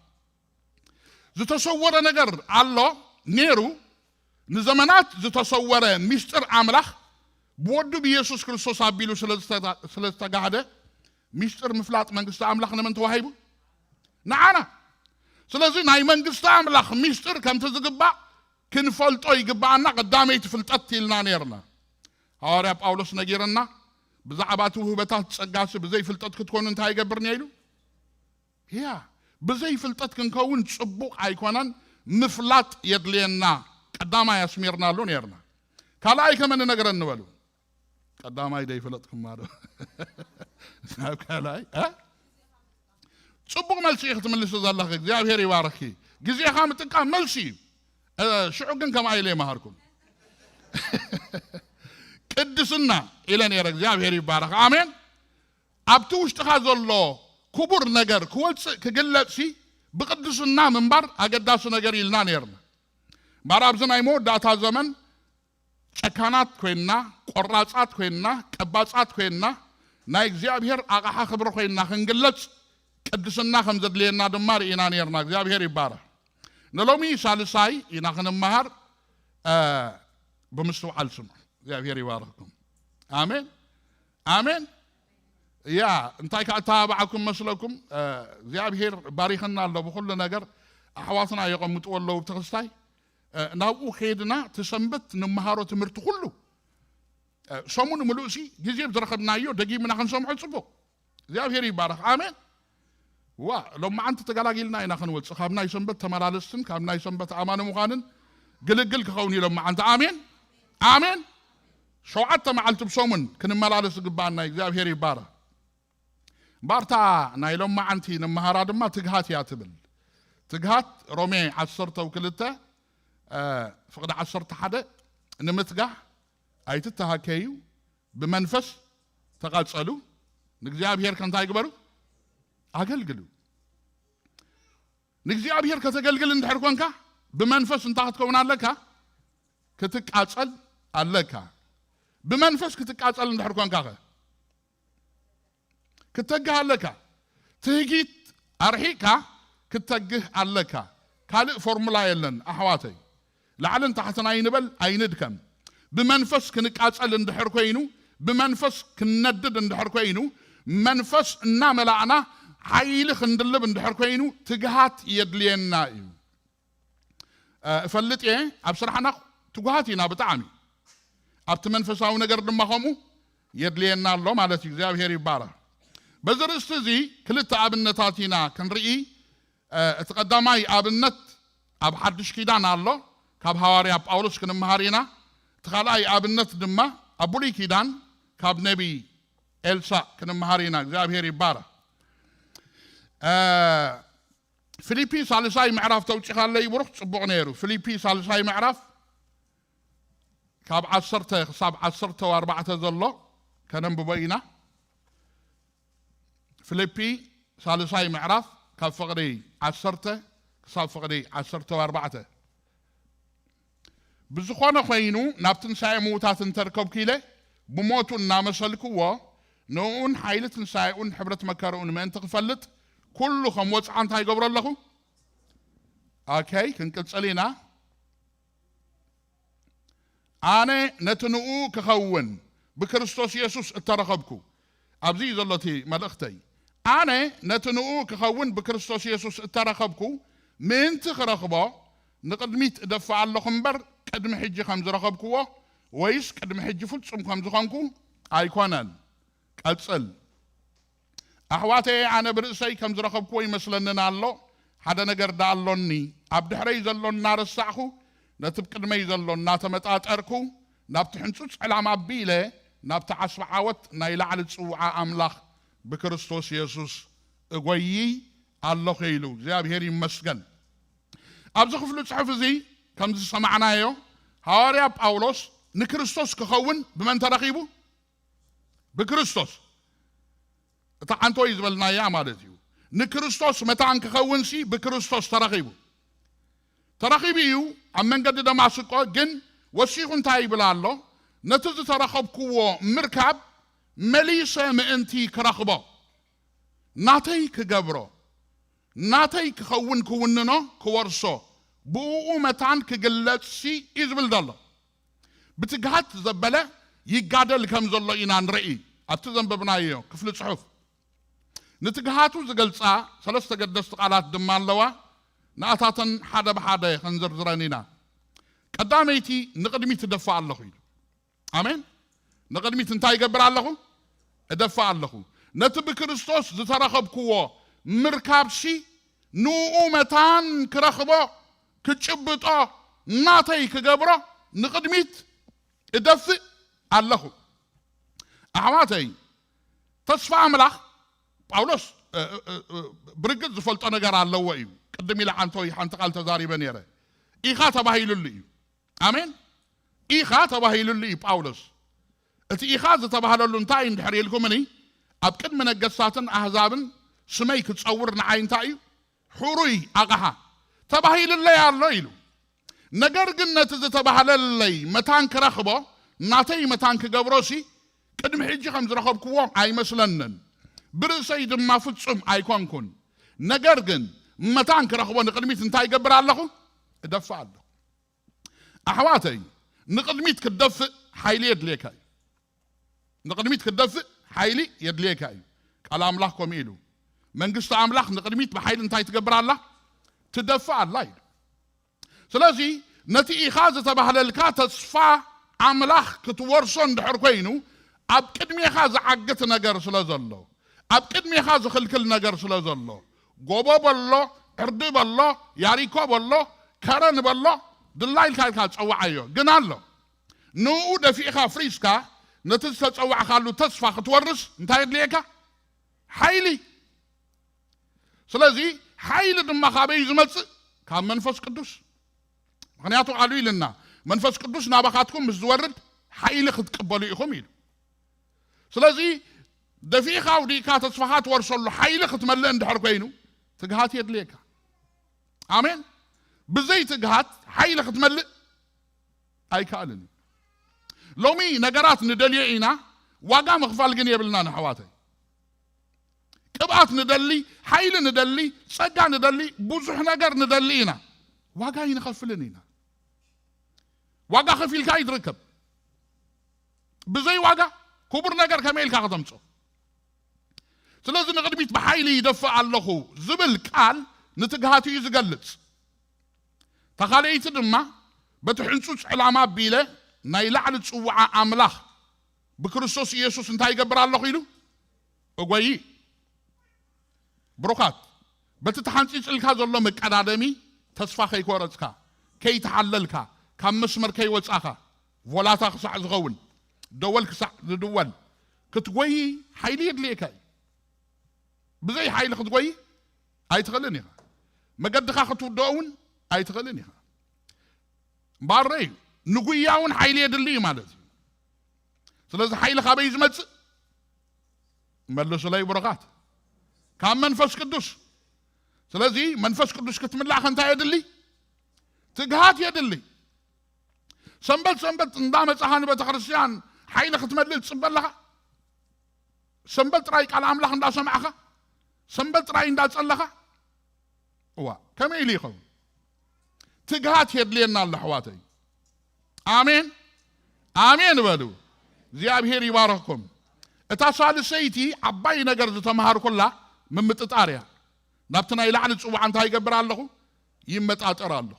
ዝተሰወረ ነገር ኣሎ ነይሩ፣ ንዘመናት ዝተሰወረ ሚስጥር ኣምላኽ ብወዱ ብኢየሱስ ክርስቶስ ኣቢሉ ስለ ዝተጋ-፣ ስለ ዝተጋህደ፣ ሚስጥር ምፍላጥ መንግስቲ ኣምላኽ ንመን ተዋሂቡ? ንዓና። ስለዚ ናይ መንግስቲ ኣምላኽ ሚስጥር ከምቲ ዝግባእ ክንፈልጦ ይግባኣና። ቀዳመይቲ ፍልጠት ኢልና ነይርና። ሃዋርያ ጳውሎስ ነጊርና፣ ብዛዕባ እቲ ውህበታት ጸጋሲ ብዘይ ፍልጠት ክትኮኑ እንታይ ይገብር ነይሩ? ያ፣ ብዘይ ፍልጠት ክንከውን ጽቡቕ ኣይኮነን። ምፍላጥ የድልየና። ቀዳማይ ኣስሚርናሉ ነይርና። ካልኣይ ከመ ንነግረኒ በሉ። ቀዳማይ ደይፈለጥኩማ ዶ? ናብ ካልኣይ፣ እ? ጽቡቕ መልሲ ኢኺ ክትምልሲ ዘለኺ። እግዚኣብሔር ይባርኽኪ። ግዜኻ ምጥቃም መልሲ እዩ። እ፣ ሽዑ ግን ከምኣ ኢለ ይመሃርኩም። ቅድስና ኢለ ነይረ። እግዚኣብሔር ይባረኽ። ኣሜን። ኣብቲ ውሽጥኻ ዘሎ ክቡር ነገር ክወፅእ ክግለፅሲ ብቅድስና ምንባር ኣገዳሲ ነገር ኢልና ነይርና። እምበኣር ኣብዚ ናይ መወዳእታ ዘመን ጨካናት ኮይንና፣ ቆራፃት ኮይንና፣ ቀባፃት ኮይንና፣ ናይ እግዚኣብሔር ኣቕሓ ክብሪ ኮይንና ክንግለፅ ቅድስና ከም ዘድልየና ድማ ርኢና ነይርና። እግዚኣብሔር ይባረኽ። ንሎሚ ሳልሳይ ኢና ክንመሃር። እ፣ ብምስትውዓል ስምዑ። እግዚኣብሔር ይባርኽኩም። ኣሜን፣ ኣሜን። ያ እንታይ ከኣ እተባብዓኩም መስለኩም? እ፣ እግዚኣብሔር ባሪኸና ኣሎ ብኹሉ ነገር። ኣሕዋትና የቐምጥዎ ኣለዉ ብተኽስታይ። እ፣ ናብኡ ከይድና እቲ ሰንበት ንመሃሮ ትምህርቲ ኩሉ፣ እ፣ ሰሙን ምሉእሲ ግዜ ዝረኸብናዮ ደጊምና ክንሰምዖ ጽቡቕ። እግዚኣብሔር ይባረኽ። ኣሜን። ዋ፣ ሎማዓንቲ ተገላጊልና ኢና ክንወጽእ። ካብ ናይ ሰንበት ተመላለስትን ካብ ናይ ሰንበት ኣማኒ ምዃንን ግልግል ክኸውን እዩ ሎማዓንቲ። ኣሜን፣ ኣሜን። ሸውዓተ መዓልቲ ብሰሙን ክንመላለስ ዝግባኣና እዩ። እግዚኣብሔር ይባረኽ። እምበኣርታ ናይ ሎማዓንቲ ንመሃራ ድማ ትግሃት እያ ትብል። ትግሃት ሮሜ ዓሰርተ ክልተ፣ እ፣ ፍቕዲ ዓሰርተ ሓደ፣ ንምትጋህ ኣይትተሃከዩ፣ ብመንፈስ ተቓጸሉ፣ ንእግዚኣብሔር ከ እንታይ ግበሩ? ኣገልግሉ። ንእግዚኣብሔር ከተገልግል እንድሕር ኮንካ፣ ብመንፈስ እንታይ ክትከውን ኣለካ? ክትቃጸል ኣለካ። ብመንፈስ ክትቃጸል እንድሕር ኮንካ ኸ? ክትተግህ ኣለካ። ትህጊት ኣርሒቕካ ክትተግህ ኣለካ። ካልእ ፎርሙላ የለን ኣሕዋተይ። ላዕልን ታሕትን ኣይንበል፣ ኣይንድከም። ብመንፈስ ክንቃጸል እንድሕር ኮይኑ፣ ብመንፈስ ክንነድድ እንድሕር ኮይኑ፣ መንፈስ እናመላእና ሓይሊ ክንድልብ እንድሕር ኮይኑ፣ ትግሃት የድልየና እዩ። እ፣ እፈልጥ እየ፣ ኣብ ስራሕና ትጉሃት ኢና ብጣዕሚ። ኣብቲ መንፈሳዊ ነገር ድማ ከምኡ የድልየና ኣሎ ማለት እዩ። እግዚኣብሔር ይባረኽ። በዚ ርእስቲ እዚ ክልተ ኣብነታት ኢና ክንርኢ። እ፣ እቲ ቀዳማይ ኣብነት ኣብ ሓድሽ ኪዳን ኣሎ፣ ካብ ሃዋርያ ጳውሎስ ክንመሃር ኢና። እቲ ካልኣይ ኣብነት ድማ ኣብ ብሉይ ኪዳን ካብ ነቢይ ኤልሳእ ክንመሃር ኢና። እግዚኣብሔር ይባረኽ። እ፣ ፊልፒ ሳልሳይ ምዕራፍ ተውጺኻለይ ብሩኽ፣ ጽቡቕ ነይሩ። ፊልፒ ሳልሳይ ምዕራፍ ካብ ዓሰርተ ክሳብ ዓሰርተ ኣርባዕተ ዘሎ ከነንብቦ ኢና። ፊልፒ ሳልሳይ ምዕራፍ ካብ ፍቕዲ ዓሰርተ ክሳብ ፍቕዲ ዓሰርተ ኣርባዕተ። ብዝኾነ ኾይኑ፣ ናብ ትንሳኤ ምዉታት እንተርከብኩ ኢለ፣ ብሞቱ እናመሰልክዎ፣ ንእኡን ሓይሊ ትንሳኤኡን ሕብረት መከራኡን ምእንቲ ክፈልጥ፣ ኩሉ ከም ወጽዓ እንታይ ይገብሮ ኣለኹ? ኦኬ፣ ክንቅጽል ኢና። ኣነ ነቲ ንኡ ክኸውን ብክርስቶስ የሱስ እተረኸብኩ፣ ኣብዚ እዩ ዘሎ እቲ መልእኽተይ። ኣነ ነቲ ንኡ ክኸውን ብክርስቶስ የሱስ እተረኸብኩ ምእንቲ ክረኽቦ፣ ንቕድሚት እደፍእ ኣለኹ እምበር፣ ቅድሚ ሕጂ ከም ዝረኸብክዎ፣ ወይስ ቅድሚ ሕጂ ፍጹም ከም ዝኾንኩ ኣይኮነን። ቀጽል። ኣሕዋተየ፣ ኣነ ብርእሰይ ከም ዝረኸብክዎ ይመስለንን ኣሎ። ሓደ ነገር ደኣ ኣሎኒ። ኣብ ድሕረይ ዘሎ እናረሳዕኹ፣ ነቲ ብቅድመይ ዘሎ እናተመጣጠርኩ፣ ናብቲ ሕንጹጽ ዕላማ ኣቢለ፣ ናብቲ ዓስቢ ዓወት ናይ ላዕሊ ዝጽውዓ ኣምላኽ ብክርስቶስ የሱስ እጎይይ ኣለኹ ኢሉ። እግዚኣብሔር ይመስገን። ኣብዚ ክፍሊ ጽሑፍ እዚ ከም ዝሰማዕናዮ፣ ሃዋርያ ጳውሎስ ንክርስቶስ ክኸውን ብመን ተረኺቡ? ብክርስቶስ። እታ ዓንቶ እዩ ዝበልናያ ማለት እዩ። ንክርስቶስ መታን ክኸውንሲ ብክርስቶስ ተረኺቡ። ተረኺቡ እዩ ኣብ መንገዲ ደማስቆ፣ ግን ወሲኹ እንታይ ይብል ኣሎ? ነቲ ዝተረኸብክዎ ምርካብ መሊሰ ምእንቲ ክረኽቦ፣ ናተይ ክገብሮ፣ ናተይ ክኸውን፣ ክውንኖ፣ ክወርሶ፣ ብእኡ መታን ክግለጽሲ እዩ ዝብል ዘሎ። ብትግሃት ዘበለ ይጋደል ከም ዘሎ ኢና ንርኢ። ኣብቲ ዘንበብናዮ ክፍሊ ጽሑፍ ንትግሃቱ ዝገልጻ ሰለስተ ገደስቲ ቃላት ድማ ኣለዋ። ንኣታተን ሓደ ብሓደ ክንዝርዝረን ኢና። ቀዳመይቲ፣ ንቕድሚት እደፍእ ኣለኹ ኢሉ። ኣሜን። ንቕድሚት እንታይ ይገብር ኣለኹ? እደፍእ ኣለኹ። ነቲ ብክርስቶስ ዝተረኸብክዎ ምርካብሲ ንኡ መታን ክረኽቦ፣ ክጭብጦ፣ ናተይ ክገብሮ ንቕድሚት እደፍእ ኣለኹ። ኣሕዋተይ፣ ተስፋ ኣምላኽ ጳውሎስ፣ እ፣ እ፣ እ፣ ብርግጽ ዝፈልጦ ነገር ኣለዎ እዩ። ቅድም ኢለ ዓንቶይ ሓንቲ ቃል ተዛሪበ ነይረ። ኢኻ ተባሂሉሉ እዩ። ኣሜን። ኢኻ ተባሂሉሉ እዩ ጳውሎስ። እቲ ኢኻ ዝተባህለሉ እንታይ እንድሕር ኢልኩምኒ፣ ኣብ ቅድሚ ነገስታትን ኣህዛብን ስመይ ክጸውር ንዓይ እንታይ እዩ? ሕሩይ ኣቕሓ ተባሂልለይ ኣሎ ኢሉ። ነገር ግን ነቲ ዝተባህለለይ መታን ክረኽቦ፣ ናተይ መታን ክገብሮሲ ቅድሚ ሕጂ ከም ዝረኸብክዎ ኣይመስለንን። ብርእሰይ ድማ ፍጹም ኣይኮንኩን። ነገር ግን መታን ክረኽቦ ንቕድሚት እንታይ ይገብር ኣለኹ? እደፍእ ኣለኹ። ኣሕዋተይ፣ ንቕድሚት ክትደፍእ ሓይሊ የድልየካ እዩ። ንቕድሚት ክትደፍእ ሓይሊ የድልየካ እዩ። ቃል ኣምላኽ ከምኡ ኢሉ፣ መንግስቲ ኣምላኽ ንቕድሚት ብሓይሊ እንታይ ትገብር ኣላ? ትደፍእ ኣላ ኢሉ። ስለዚ ነቲ ኢኻ ዝተባህለልካ ተስፋ ኣምላኽ ክትወርሶ እንድሕር ኮይኑ፣ ኣብ ቅድሜኻ ዝዓግት ነገር ስለ ዘሎ፣ ኣብ ቅድሜኻ ዝኽልክል ነገር ስለ ዘሎ፣ ጎቦ በሎ፣ ዕርዲ በሎ፣ ያሪኮ በሎ፣ ከረን በሎ፣ ድላ ኢልካ ኢልካ ጸውዓዮ። ግን ኣሎ፣ ንኡ ደፊእኻ ፍሪስካ ነቲ ዝተጸዋዕካሉ ተስፋ ክትወርስ እንታይ የድልየካ? ሓይሊ። ስለዚ ሓይሊ ድማ ካበይ ዝመጽእ? ካብ መንፈስ ቅዱስ። ምኽንያቱ ቃሉ ኢልና፣ መንፈስ ቅዱስ ናባኻትኩም ምስ ዝወርድ ሓይሊ ክትቅበሉ ኢኹም ኢሉ። ስለዚ ደፊእኻ ኣውዲእካ ተስፋኻ ትወርሰሉ ሓይሊ ክትመልእ እንድሕር ኮይኑ፣ ትግሃት የድልየካ። ኣሜን። ብዘይ ትግሃት ሓይሊ ክትመልእ ኣይከኣልን እዩ። ሎሚ ነገራት ንደልዮ ኢና፣ ዋጋ ምኽፋል ግን የብልናን ኣሕዋተይ። ቅብኣት ንደሊ፣ ሓይሊ ንደሊ፣ ጸጋ ንደሊ፣ ብዙሕ ነገር ንደሊ ኢና። ዋጋ ኣይንኸፍልን ኢና። ዋጋ ከፊልካ እዩ ዝርከብ። ብዘይ ዋጋ ክቡር ነገር ከመይ ኢልካ ከተምጽኦ? ስለዚ ንቕድሚት ብሓይሊ ይደፍእ ኣለኹ ዝብል ቃል ንትግሃት እዩ ዝገልጽ። ተኻለይቲ ድማ በቲ ሕንጹጽ ዕላማ ኣቢለ ናይ ላዕሊ ጽውዓ ኣምላኽ ብክርስቶስ ኢየሱስ እንታይ ይገብር ኣለኹ ኢሉ እጎይ። ብሩኻት፣ በቲ ተሓንጺጽልካ ዘሎ መቀዳደሚ ተስፋ ከይኮረጽካ፣ ከይተሓለልካ፣ ካብ መስመር ከይወጻኻ፣ ቮላታ ክሳዕ ዝኸውን፣ ደወል ክሳዕ ዝድወል፣ ክትጎይ ሓይሊ የድልየካ እዩ። ብዘይ ሓይሊ ክትጎይ ኣይትኽእልን ኢኻ። መገድኻ ክትውድኦ እውን ኣይትኽእልን ኢኻ። እምበኣር እዩ፣ ንጉያ እውን ሓይሊ የድሊ እዩ ማለት እዩ። ስለዚ ሓይሊ ካበይ ዝመጽእ? መልሱለይ ብሩኻት። ካብ መንፈስ ቅዱስ። ስለዚ መንፈስ ቅዱስ ክትምላእኸ እንታይ የድሊ? ትግሃት የድሊ። ሰንበት ሰንበት እንዳመጻኻ ንቤተ ክርስቲያን ሓይሊ ክትመልእ ትጽበ ኣለኻ? ሰንበት ጥራይ ቃል ኣምላኽ እንዳሰማዕኻ? ሰንበት ጥራይ እንዳጸለኻ? እዋ፣ ከመይ ኢሉ ይኸውን? ትግሃት የድልየና ኣሎ ኣሕዋተይ። ኣሜን፣ ኣሜን በሉ። እግዚኣብሔር ይባረኽኩም። እታ ሳልሰይቲ ዓባይ ነገር ዝተምሃርኩላ ምምጥጣር እያ። ናብቲ ናይ ላዕሊ ጽዋዕ እንታይ ይገብር ኣለኹ? ይመጣጠር ኣለኹ።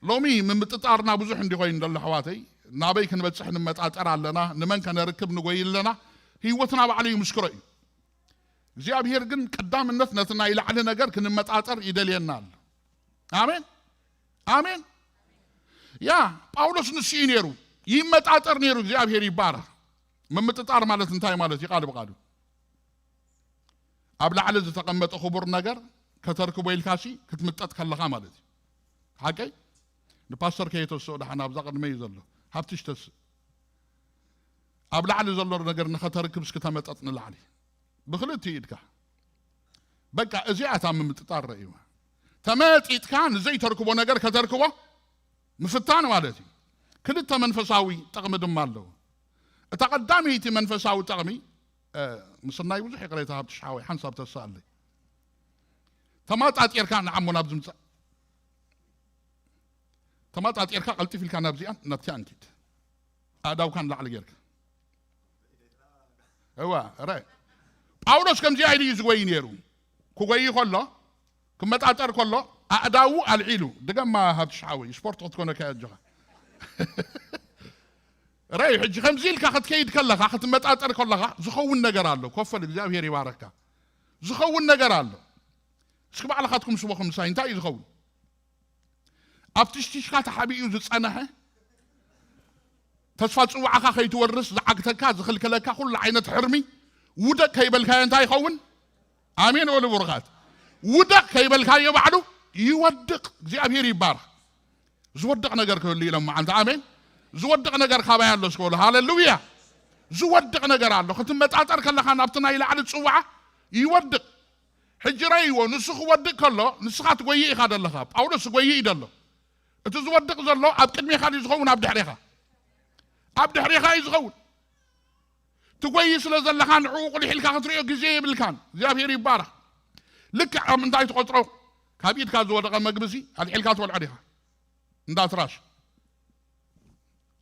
ሎሚ ምምጥጣርና ብዙሕ እንዲ ኮይኑ ዘሎ ኣሕዋተይ፣ ናበይ ክንበጽሕ ንመጣጠር ኣለና፣ ንመን ከነርክብ ንጎይ ኣለና፣ ህይወትና ባዕሉ ይምስክሮ እዩ። እግዚኣብሔር ግን ቀዳምነት ነቲ ናይ ላዕሊ ነገር ክንመጣጠር ይደልየና ኣሎ። ኣሜን፣ ኣሜን። ያ ጳውሎስ ንሱ እዩ ነይሩ፣ ይመጣጠር ነይሩ። እግዚኣብሔር ይባረኽ። ምምጥጣር ማለት እንታይ ማለት እዩ? ቃል ብቃሉ ኣብ ላዕሊ ዝተቐመጠ ክቡር ነገር ከተርክቦ ኢልካሲ ክትምጠጥ ከለኻ ማለት እዩ። ሓቀይ ንፓስተር ከየተስኦ ደሓን ኣብዛ ቅድመ እዩ ዘሎ። ሃብትሽ ተስእ። ኣብ ላዕሊ ዘሎ ነገር ንኸተርክብ እስኪ ተመጠጥ ንላዕሊ። ብክልቲ ኢድካ። በቃ እዚኣ እታ ምምጥጣር ረእይዋ። ተመጢጥካ ንዘይተርክቦ ነገር ከተርክቦ ምፍታን ማለት እዩ። ክልተ መንፈሳዊ ጥቕሚ ድማ ኣለዎ። እታ ቀዳመይቲ መንፈሳዊ ጥቕሚ፣ እ፣ ምስናይ ብዙሕ ይቕሬታ ሃብትሽ ሓወይ፣ ሓንሳብ ተስኣለይ። ተማጣጢርካ ንዓሞ ናብ ዝምጻእ። ተማጣጢርካ ቀልጢፍ ኢልካ ናብዚኣን ናብቲኣን ኪድ። ኣእዳውካ ንላዕሊ ጌርካ። እዋ፣ ረ-፣ ጳውሎስ ከምዚኣ ኢሉ እዩ ዝጎይ ነይሩ። ክጎይ ከሎ፣ ክመጣጠር ከሎ፣ ኣእዳዉ ኣልዒሉ። ድገማ ሃብትሽ ሓወይ፣ ስፖርት ክትኮነካ እያ ኣጆኻ። ረይ፣ ሕጂ ከምዚ ኢልካ ክትከይድ ከለኻ፣ ክትመጣጠር ከለኻ፣ ዝኸውን ነገር ኣሎ። ኮፈል፣ እግዚኣብሔር ይባረካ። ዝኸውን ነገር ኣሎ። እስኪ ባዕልኻትኩም ስበኹም ምሳይ፣ እንታይ እዩ ዝኸውን? ኣብ ትሽቲሽካ ተሓቢኡ ዝጸንሐ፣ ተስፋ ጽዋዕኻ ከይትወርስ ዝዓግተካ፣ ዝኽልክለካ ኩሉ ዓይነት ሕርሚ፣ ውደቅ ከይበልካዮ እንታይ ይኸውን? ኣሜን በሉ ብሩኻት። ውደቅ ከይበልካዮ ባዕሉ ይወድቅ። እግዚኣብሔር ይባረኽ። ዝወድቕ ነገር ክህሉ ኢሎም መዓልቲ። ኣሜን። ዝወድቕ ነገር ካባይ ኣሎ እስከ በሉ። ሃሌሉያ። ዝወድቕ ነገር ኣሎ። ክትመጣጠር ከለኻ ናብቲ ናይ ላዕሊ ጽዋዓ ይወድቕ። ሕጂ ረእይዎ፣ ንሱ ክወድቕ ከሎ ንስኻ ትጎይእ ኢኻ ዘለኻ። ጳውሎስ ትጎይእ እዩ ዘሎ። እቲ ዝወድቕ ዘሎ ኣብ ቅድሜኻ ድዩ ዝኸውን ኣብ ድሕሬኻ? ኣብ ድሕሬኻ እዩ ዝኸውን። ትጎይ ስለ ዘለኻ ንዕኡ ቁሊሕ ኢልካ ክትሪኦ ግዜ የብልካን። እግዚኣብሔር ይባረኽ። ልክዕ ኣብ ምንታይ ትቆፅሮ? ካብ ኢድካ ዝወደቐ መግቢ ሲ ኣልዒልካ ትበልዖ ዲኻ? እንዳትራሽ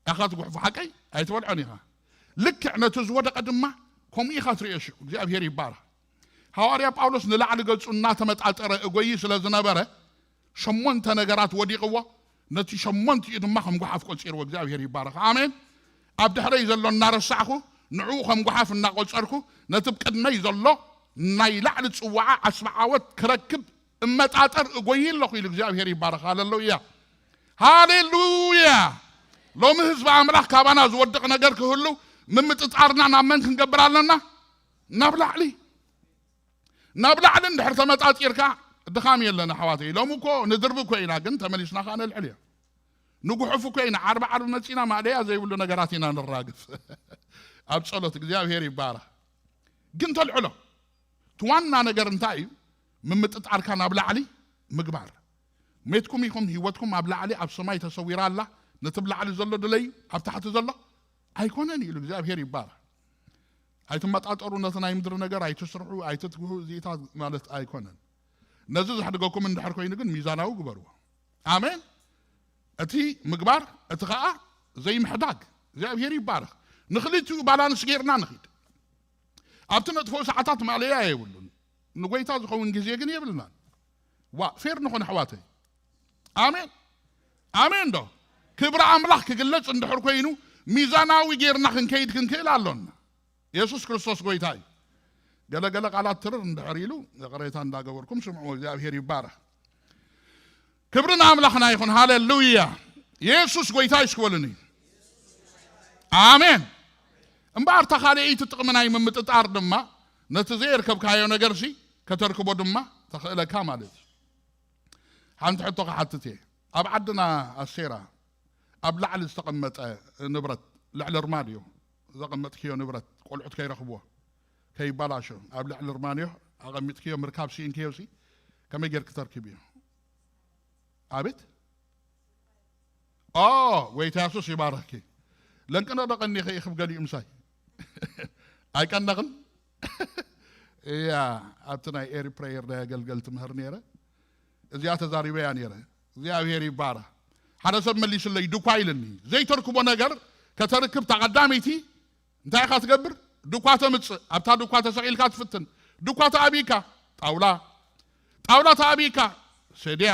ኣኻ ትጉሕፎ ሓቀይ ኣይትበልዖን ኢኻ። ልክዕ ነቲ ዝወደቐ ድማ ከምኡ ኢኻ ትሪኦ። ሽዑ እግዚኣብሔር ይባረኽ። ሃዋርያ ጳውሎስ ንላዕሊ ገጹ እናተመጣጠረ እጎይ ስለ ዝነበረ ሸሞንተ ነገራት ወዲቕዎ። ነቲ ሸሞንቲኡ ድማ ከም ጓሓፍ ቆጺርዎ። እግዚኣብሔር ይባረኽ። ኣሜን። ኣብ ድሕረይ ዘሎ እናረሳዕኩ ንዕኡ ከም ጓሓፍ እናቆጸርኩ ነቲ ብቅድመይ ዘሎ ናይ ላዕሊ ጽዋዓ ዓስቢ ዓወት ክረክብ እመጣጠር እጎይ ኣለኹ ኢሉ። እግዚኣብሔር ይባረኽ። ሃሌሉያ፣ ሃሌሉያ። ሎሚ ህዝቢ ኣምላኽ ካባና ዝወድቕ ነገር ክህሉ ምምጥጣርና ናብ መን ክንገብር ኣለና? ናብ ላዕሊ። ናብ ላዕሊ እንድሕር ተመጣጢርካ ድኻም የለን ኣሕዋተይ። ሎሚ እኮ ንድርቢ እኮ ኢና፣ ግን ተመሊስና ከዓ ነልዕል እዮ። ንጉሕፍ እኮ ኢና፣ ዓርቢ ዓርቢ መፂና ማእለያ ዘይብሉ ነገራት ኢና ንራግፍ። ኣብ ጸሎት እግዚኣብሔር ይባረኽ። ግን ተልዕሎ እቲ ዋና ነገር እንታይ እዩ? ምምጥጣርካ ናብ ላዕሊ ምግባር። ሜትኩም ኢኹም፣ ህይወትኩም ኣብ ላዕሊ ኣብ ሰማይ ተሰዊራ ኣላ። ነቲ ብ ላዕሊ ዘሎ ድለዩ፣ ኣብ ታሕቲ ዘሎ ኣይኮነን ኢሉ። እግዚኣብሔር ይባረኽ። ኣይትመጣጠሩ፣ ነቲ ናይ ምድሪ ነገር ኣይትስርሑ፣ ኣይትትግሁ፣ እዚኢታት ማለት ኣይኮነን። ነዚ ዘሕድገኩም እንድሕር ኮይኑ ግን ሚዛናዊ ግበርዎ። ኣሜን። እቲ ምግባር፣ እቲ ኸኣ ዘይምሕዳግ። እግዚኣብሔር ይባረኽ። ንኽልቲኡ ባላንስ ጌርና ንኺድ። ኣብቲ ነጥፍኦ ሰዓታት ማእለያ የብሉን። ንጎይታ ዝኸውን ግዜ ግን የብልናን። ዋ ፌር ንኾን ኣሕዋተይ። ኣሜን፣ ኣሜን ዶ? ክብሪ ኣምላኽ ክግለጽ እንድሕር ኮይኑ ሚዛናዊ ጌርና ክንከይድ ክንክእል ኣሎና። የሱስ ክርስቶስ ጎይታ እዩ። ገለገለ ቃላት ትርር እንድሕር ኢሉ ይቕሬታ እንዳገበርኩም ስምዕዎ። እግዚኣብሔር ይባረኽ። ክብሪ ንኣምላኽና ይኹን። ሃሌሉያ። የሱስ ጎይታ እዩ። እስኪ በሉኒ ኣሜን። እምበኣር እታ ካልኣይቲ ጥቕሚ ናይ ምምጥጣር ድማ ነቲ ዘየርከብካዮ ነገርሲ ከተርክቦ ድማ ተኽእለካ ማለት እዩ። ሓንቲ ሕቶ ክሓትት እየ። ኣብ ዓድና ኣሴራ ኣብ ላዕሊ ዝተቐመጠ ንብረት፣ ልዕሊ ኣርማድዮ ዘቐመጥክዮ ንብረት ቆልዑት ከይረኽብዎ፣ ከይባላሾ፣ ኣብ ልዕሊ ኣርማድዮ ኣቐሚጥክዮ ምርካብ ስኢንክዮ ሲ ከመይ ጌርክ ተርክብዮ? ኣቤት ኦ ጎይታ የሱስ ይባረኽኪ። ለንቅነቕ ዶ ቀኒኺ ኢኺ ብገሊኡ ምሳይ? ኣይቀነኽን? እያ፣ ኣብቲ ናይ ኤሪ ፕሬየር ናይ ኣገልገልቲ ምህር ነይረ። እዚኣ ተዛሪበያ ነይረ። እግዚኣብሔር ይባረኽ። ሓደ ሰብ መሊስለይ፣ ድኳ ኢልኒ። ዘይተርክቦ ነገር ከተርክብ፣ እታ ቀዳመይቲ እንታይ ኢኻ ትገብር? ድኳ ተምጽእ። ኣብታ ድኳ ተሰቒልካ ትፍትን። ድኳ ተኣቢካ፣ ጣውላ። ጣውላ ተኣቢካ፣ ሰድያ።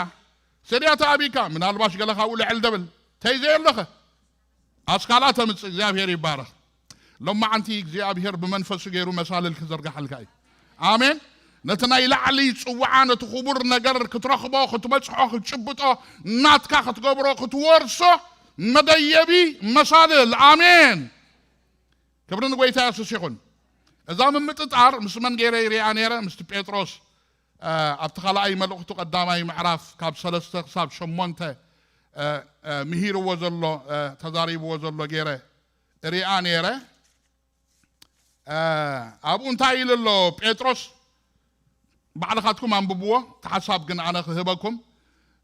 ሰድያ ተኣቢካ፣ ምናልባሽ ገለ ካብኡ ልዕል ደብል። ተይዘ ኣለኸ? ኣስካላ ተምጽእ። እግዚኣብሔር ይባረኽ። ሎማዓንቲ እግዚኣብሔር ብመንፈሱ ገይሩ መሳልል ክዘርግሓልካ እዩ። ኣሜን። ነቲ ናይ ላዕሊ ጽውዓ፣ ነቲ ክቡር ነገር ክትረኽቦ፣ ክትበጽሖ፣ ክትጭብጦ፣ ናትካ ክትገብሮ፣ ክትወርሶ መደየቢ መሳልል። ኣሜን። ክብሪ ንጎይታ የሱስ ይኹን። እዛ ምምጥጣር ምስ መን ገይረ ይሪኣ ነይረ? ምስቲ ጴጥሮስ፣ እ፣ ኣብቲ ካልኣይ መልእኽቱ ቀዳማይ ምዕራፍ ካብ ሰለስተ ክሳብ ሸሞንተ፣ እ፣ እ፣ ምሂርዎ ዘሎ፣ እ፣ ተዛሪብዎ ዘሎ ገይረ ሪኣ ነይረ። እ፣ ኣብኡ እንታይ ኢሉ ኣሎ ጴጥሮስ? ባዕልኻትኩም ኣንብብዎ፣ እቲ ሓሳብ ግን ኣነ ክህበኩም።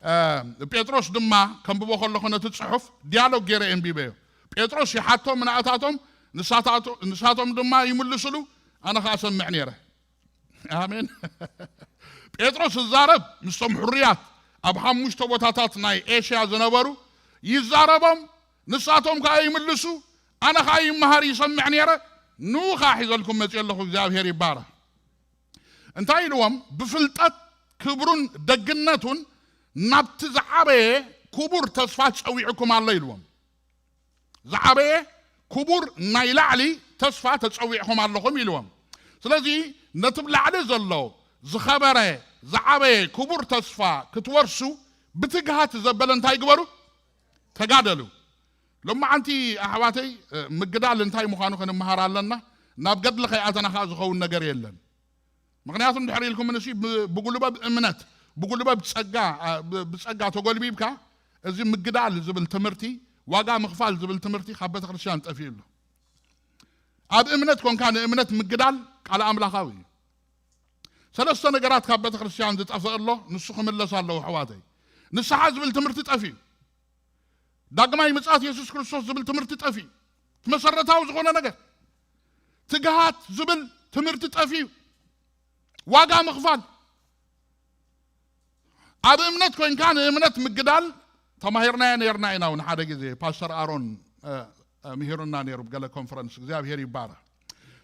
እ፣ ጴጥሮስ ድማ ከንብቦ ከለኹ ነቲ ጽሑፍ ዲያሎግ ገይረ የንቢበዮ። ጴጥሮስ ይሓቶም ንኣታቶም፣ ንሳታቶ-፣ ንሳቶም ድማ ይምልስሉ፣ ኣነ ኸኣ ሰምዕ ነይረ። ኣሜን። ጴጥሮስ ዝዛረብ ምስቶም ሕሩያት ኣብ ሓሙሽተ ቦታታት ናይ ኤሽያ ዝነበሩ ይዛረቦም፣ ንሳቶም ከኣ ይምልሱ፣ ኣነ ኸኣ ይመሃር ይሰምዕ ነይረ። ንኡ ኸኣ ሒዘልኩም መጺእ ኣለኹ። እግዚኣብሔር ይባረኽ። እንታይ ኢልዎም? ብፍልጠት ክብሩን ደግነቱን ናብቲ ዝዓበየ ክቡር ተስፋ ጸዊዕኩም ኣሎ ኢልዎም። ዝዓበየ ክቡር ናይ ላዕሊ ተስፋ ተጸዊዕኹም ኣለኹም ኢልዎም። ስለዚ ነቲ ብ ላዕሊ ዘሎ ዝኸበረ ዝዓበየ ክቡር ተስፋ ክትወርሱ ብትግሃት ዘበለ እንታይ ግበሩ? ተጋደሉ። ሎማዓንቲ ኣሕዋተይ፣ እ፣ ምግዳል እንታይ ምዃኑ ክንመሃር ኣለና። ናብ ገድሊ ከይኣተና ከኣ ዝኸውን ነገር የለን። ምኽንያቱ እንድሕር ኢልኩም ንሲ ብ-፣ ብጉልበብ እምነት፣ ብጉልበብ ጸጋ፣ እ፣ ብ-፣ ብጸጋ ተጎልቢብካ፣ እዚ ምግዳል ዝብል ትምህርቲ፣ ዋጋ ምኽፋል ዝብል ትምህርቲ ካብ ቤተ ክርስቲያን ጠፊኡ ኣሎ። ኣብ እምነት ኮንካ ንእምነት ምግዳል ቃል ኣምላኻዊ እዩ። ሰለስተ ነገራት ካብ ቤተ ክርስቲያን ዝጠፍእ ኣሎ፣ ንሱ ክምለስ ኣለዎ ኣሕዋተይ። ንስሓ ዝብል ትምህርቲ ጠፊኡ። ዳግማይ ምጽኣት የሱስ ክርስቶስ ዝብል ትምህርቲ ጠፊኡ። እቲ መሰረታዊ ዝኾነ ነገር ትግሃት ዝብል ትምህርቲ ጠፊኡ። ዋጋ ምኽፋል። ኣብ እምነት ኮይንካ ንእምነት ምግዳል ተማሂርናዮ ነርና ኢና። እውን ሓደ ግዜ ፓስተር ኣሮን ምሂሩና ነይሩ ብገለ ኮንፈረንስ። እግዚኣብሔር ይባረኽ።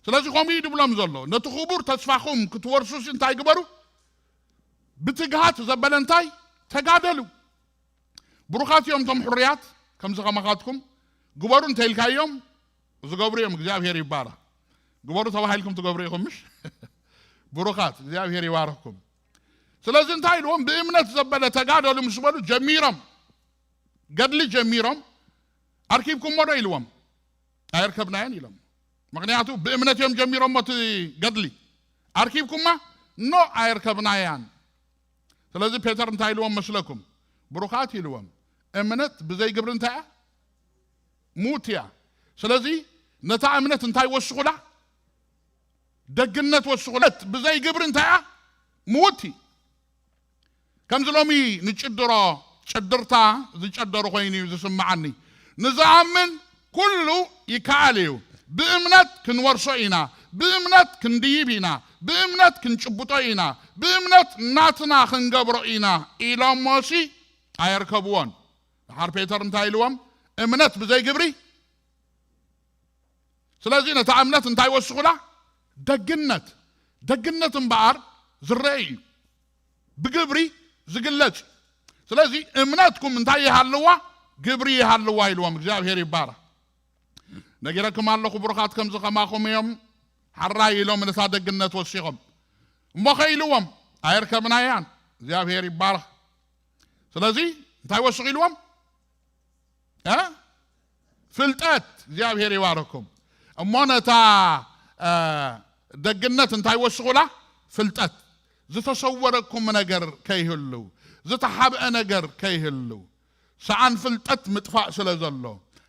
ስለዚ ከምኡ እዩ ድብሎም ዘሎ፣ ነቲ ክቡር ተስፋኹም ክትወርሱሲ እንታይ ግበሩ? ብትግሃት ዘበለ እንታይ? ተጋደሉ። ብሩኻት እዮም እቶም ሕሩያት፣ ከምዚ ከማኻትኩም ግበሩ እንተኢልካዮም ዝገብሩ እዮም። እግዚኣብሔር ይባረኽ። ግበሩ ተባሂልኩም ትገብሩ ኢኹም ምሽ? ብሩኻት፣ እግዚኣብሔር ይባርኽኩም። ስለዚ እንታይ ኢልዎም? ብእምነት ዘበለ ተጋደሉ ምስ በሉ ጀሚሮም፣ ገድሊ ጀሚሮም፣ ኣርኪብኩሞ ዶ ኢልዎም? ኣየርከብናዮን ኢሎም። ምክንያቱ ብእምነት እዮም ጀሚሮሞ እቲ ገድሊ። ኣርኪብኩማ? ኖ፣ ኣየርከብናያን። ስለዚ ፔተር እንታይ ኢልዎም መስለኩም? ብሩኻት ኢልዎም፣ እምነት ብዘይ ግብሪ እንታይ እያ? ሙት እያ። ስለዚ ነታ እምነት እንታይ ወስኹላ? ደግነት ወስኹላ። ብዘይ ግብሪ እንታይ እያ? ሙት። ከምዚ ሎሚ ንጭድሮ ጭድርታ ዝጨደሩ ኮይኑ እዩ ዝስምዓኒ። ንዝኣምን ኩሉ ይከኣል እዩ። ብእምነት ክንወርሶ ኢና፣ ብእምነት ክንድይብ ኢና፣ ብእምነት ክንጭብጦ ኢና፣ ብእምነት ናትና ክንገብሮ ኢና ኢሎሞሲ ኣየርከብዎን። ድሓር ፔተር እንታይ ኢልዎም? እምነት ብዘይ ግብሪ። ስለዚ ነታ እምነት እንታይ ወስኹላ? ደግነት። ደግነት እምበኣር ዝረአ እዩ፣ ብግብሪ ዝግለጽ። ስለዚ እምነትኩም እንታይ ይሃልዋ? ግብሪ ይሃልዋ ኢልዎም። እግዚኣብሔር ይባረኽ። ነጊረኩም ኣለኹ ብሩኻት፣ ከምዚ ከማኹም እዮም። ሓራይ ኢሎም ነታ ደግነት ወሲኾም። እሞ ከ ኢልዎም? ኣየርከብናያን። እግዚኣብሔር ይባረኽ። ስለዚ እንታይ ወስኹ ኢልዎም? እ? ፍልጠት። እግዚኣብሔር ይባረኩም። እሞ ነታ እ፣ ደግነት እንታይ ወስኹላ? ፍልጠት። ዝተሰወረኩም ነገር ከይህሉ፣ ዝተሓብአ ነገር ከይህሉ። ሰኣን ፍልጠት ምጥፋእ ስለ ዘሎ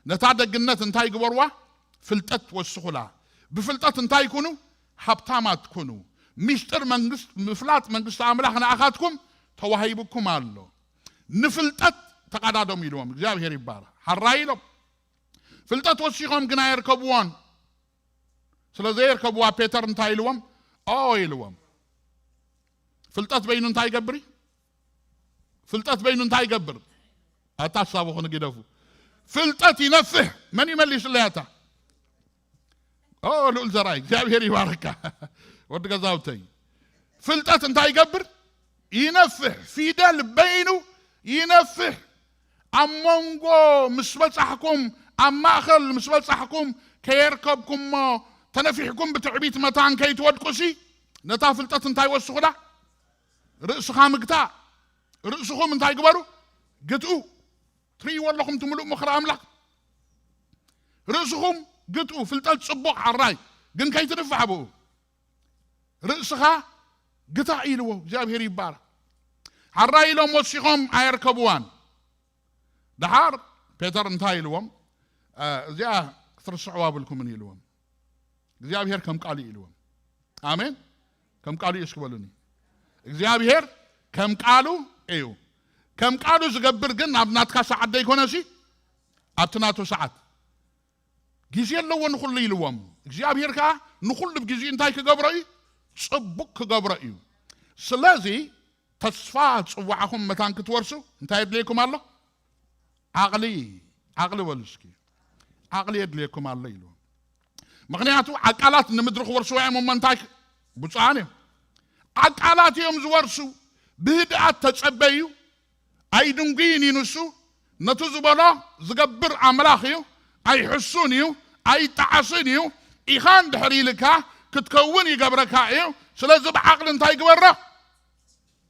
ነታ ደግነት እንታይ ግበርዋ? ፍልጠት ወስኹላ። ብፍልጠት እንታይ ኩኑ? ሃብታማት ኩኑ። ሚስጥር መንግስት፣ ምፍላጥ መንግስቲ ኣምላኽ ንኣኻትኩም ተዋሂቡኩም ኣሎ። ንፍልጠት ተቐዳደሙ ኢልዎም። እግዚኣብሔር ይባረኽ። ሓራይ ኢሎም። ፍልጠት ወሲኾም ግን ኣየርከብዎን። ስለ ዘየርከብዋ ፔተር እንታይ ኢልዎም? ኦ ኢልዎም። ፍልጠት በይኑ እንታይ ይገብር? ፍልጠት በይኑ እንታይ ይገብር? ኣታ ሓሳብኹ ንግደፉ። ፍልጠት ይነፍሕ። መን ይመልስለይ ኣታ? ኦ ልኡል ዘርኣይ፣ እግዚኣብሔር ይባርካ። ወዲ ገዛውተይ። ፍልጠት እንታይ ይገብር? ይነፍሕ። ፊደል በይኑ ይነፍሕ። ኣብ መንጎ ምስ በጻሕኩም፣ ኣብ ማእከል ምስ በጻሕኩም፣ ከየርከብኩሞ ተነፊሕኩም ብትዕቢት መታን ከይትወድቁሲ፣ ነታ ፍልጠት እንታይ ወስኹላ? ርእስኻ ምግታእ። ርእስኹም እንታይ ግበሩ? ግትኡ። ትርእይዎ ኣለኹም እቲ ምሉእ ምኽሪ ኣምላኽ። ርእስኹም ግትኡ። ፍልጠት ጽቡቕ ሓራይ፣ ግን ከይትንፋሕ ብኡ። ርእስኻ ግታእ ኢልዎ። እግዚኣብሔር ይባረኽ። ሓራይ ኢሎም ወሲኾም ኣየርከብዋን። ደሓር ፔተር እንታይ ኢልዎም? እ፣ እዚኣ ክትርስዕዋ ብልኩምን ኢልዎም። እግዚኣብሔር ከም ቃሉ እዩ ኢልዎም። ኣሜን። ከም ቃሉ እዩ እስኪ በሉኒ። እግዚኣብሔር ከም ቃሉ እዩ። ከም ቃሉ ዝገብር ግን ኣብ ናትካ ሰዓት ዘይኮነሲ ኣብቲ ናቱ ሰዓት። ግዜ ኣለዎ ንኹሉ ኢልዎም። እግዚኣብሔር ከኣ ንኹሉ ብግዜኡ እንታይ ክገብሮ እዩ? ጽቡቕ ክገብሮ እዩ። ስለዚ ተስፋ ጽዋዕኹም መታን ክትወርሱ እንታይ የድልየኩም ኣሎ? ዓቕሊ፣ ዓቕሊ በሉ እስኪ። ዓቕሊ የድልየኩም ኣሎ ኢልዎም። ምኽንያቱ ዓቃላት ንምድሪ ክወርስዋ እዮም እሞ እንታይ ክ-፣ ብፁዓን እዮም። ዓቃላት እዮም ዝወርሱ። ብህድኣት ተጸበዩ። ኣይድንጉይን እዩ ንሱ። ነቲ ዝበሎ ዝገብር ኣምላኽ እዩ። ኣይሕሱን እዩ። ኣይጠዓስን እዩ። ኢኻ እንድሕር ኢልካ ክትከውን ይገብረካ እዩ። ስለዚ ብዓቕሊ እንታይ ግበሮ?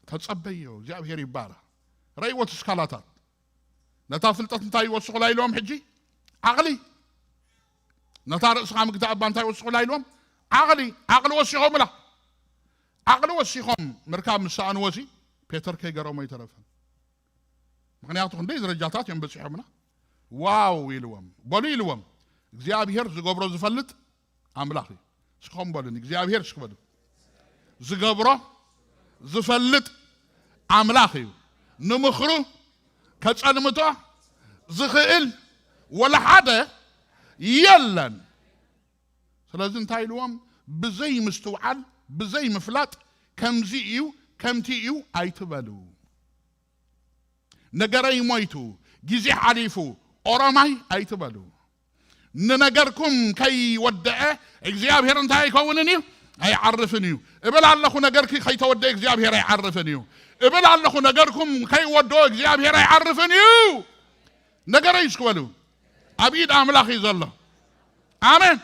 ተጸበዮ። እግዚኣብሔር ይባረኽ። ረእይዎ እቲ ስካላታት። ነታ ፍልጠት እንታይ ይወስኹላ ኢልዎም ሕጂ? ዓቕሊ። ነታ ርእስኻ ምግታእ እባ እንታይ ይወስኹላ ኢልዎም? ዓቕሊ። ዓቕሊ ወሲኾምላ። ዓቕሊ ወሲኾም ምርካብ ምስ ሰኣንዎሲ ፔተር ከይገረሞ ኣይተረፈን። ምኽንያቱ ክንደይ ደረጃታት እዮም በጺሖምና። ዋው ኢልዎም። በሉ ኢልዎም። እግዚኣብሔር ዝገብሮ ዝፈልጥ ኣምላኽ እዩ። እስኹም በሉኒ፣ እግዚኣብሔር እስኪ በሉ። ዝገብሮ ዝፈልጥ ኣምላኽ እዩ። ንምኽሩ ከጸልምቶ ዝኽእል ወላ ሓደ የለን። ስለዚ እንታይ ኢልዎም? ብዘይ ምስትውዓል፣ ብዘይ ምፍላጥ፣ ከምዚ እዩ፣ ከምቲ እዩ ኣይትበሉ። ነገረይ ሞይቱ፣ ግዜ ሓሊፉ፣ ኦሮማይ ኣይትበሉ። ንነገርኩም ከይወደአ እግዚኣብሔር እንታይ ኣይከውንን እዩ? ኣይዓርፍን እዩ። እብል ኣለኹ፣ ነገርኪ ከይተወደአ እግዚኣብሔር ኣይዓርፍን እዩ። እብል ኣለኹ፣ ነገርኩም ከይወደኦ እግዚኣብሔር ኣይዓርፍን እዩ። ነገረይ እስኪ በሉ። ኣብ ኢድ ኣምላኽ እዩ ዘሎ። ኣሜን።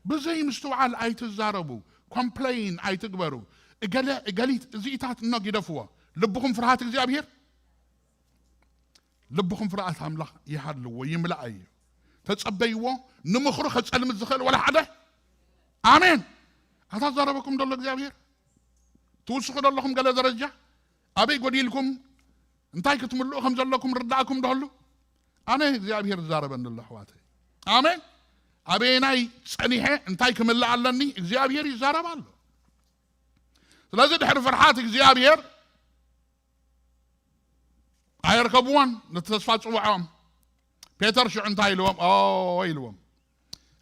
ብዘይ ምስትውዓል ኣይትዛረቡ፣ ኮምፕሌን ኣይትግበሩ። እገለ እገሊት እዚኢታት እኖ ግደፍዎ። ልብኹም ፍርሃት እግዚኣብሔር፣ ልብኹም ፍርሃት ኣምላኽ ይሃልዎ፣ ይምልኣዮ። ተጸበይዎ። ንምኽሩ ከጸልምት ዝኽእል ወላ ሓደ። ኣሜን። ኣታ ዛረበኩም ደሎ እግዚኣብሔር? ትውስኹ ደለኹም ገለ ደረጃ? ኣበይ ጎዲልኩም? እንታይ ክትምልኡ ከም ዘለኩም ርዳእኩም ደሎ? ኣነ እግዚኣብሔር ይዛረበኒ ኣሎ ኣሕዋተይ። ኣሜን። ኣበየናይ ጸኒሐ እንታይ ክምልእ ኣለኒ? እግዚኣብሔር ይዛረብ ኣሎ። ስለዚ ድሕሪ ፍርሓት እግዚኣብሔር ኣየርከብዎን ነቲ ተስፋ ጽውዖም። ፔተር ሽዑ እንታይ ኢልዎም? ኦ ኢልዎም፣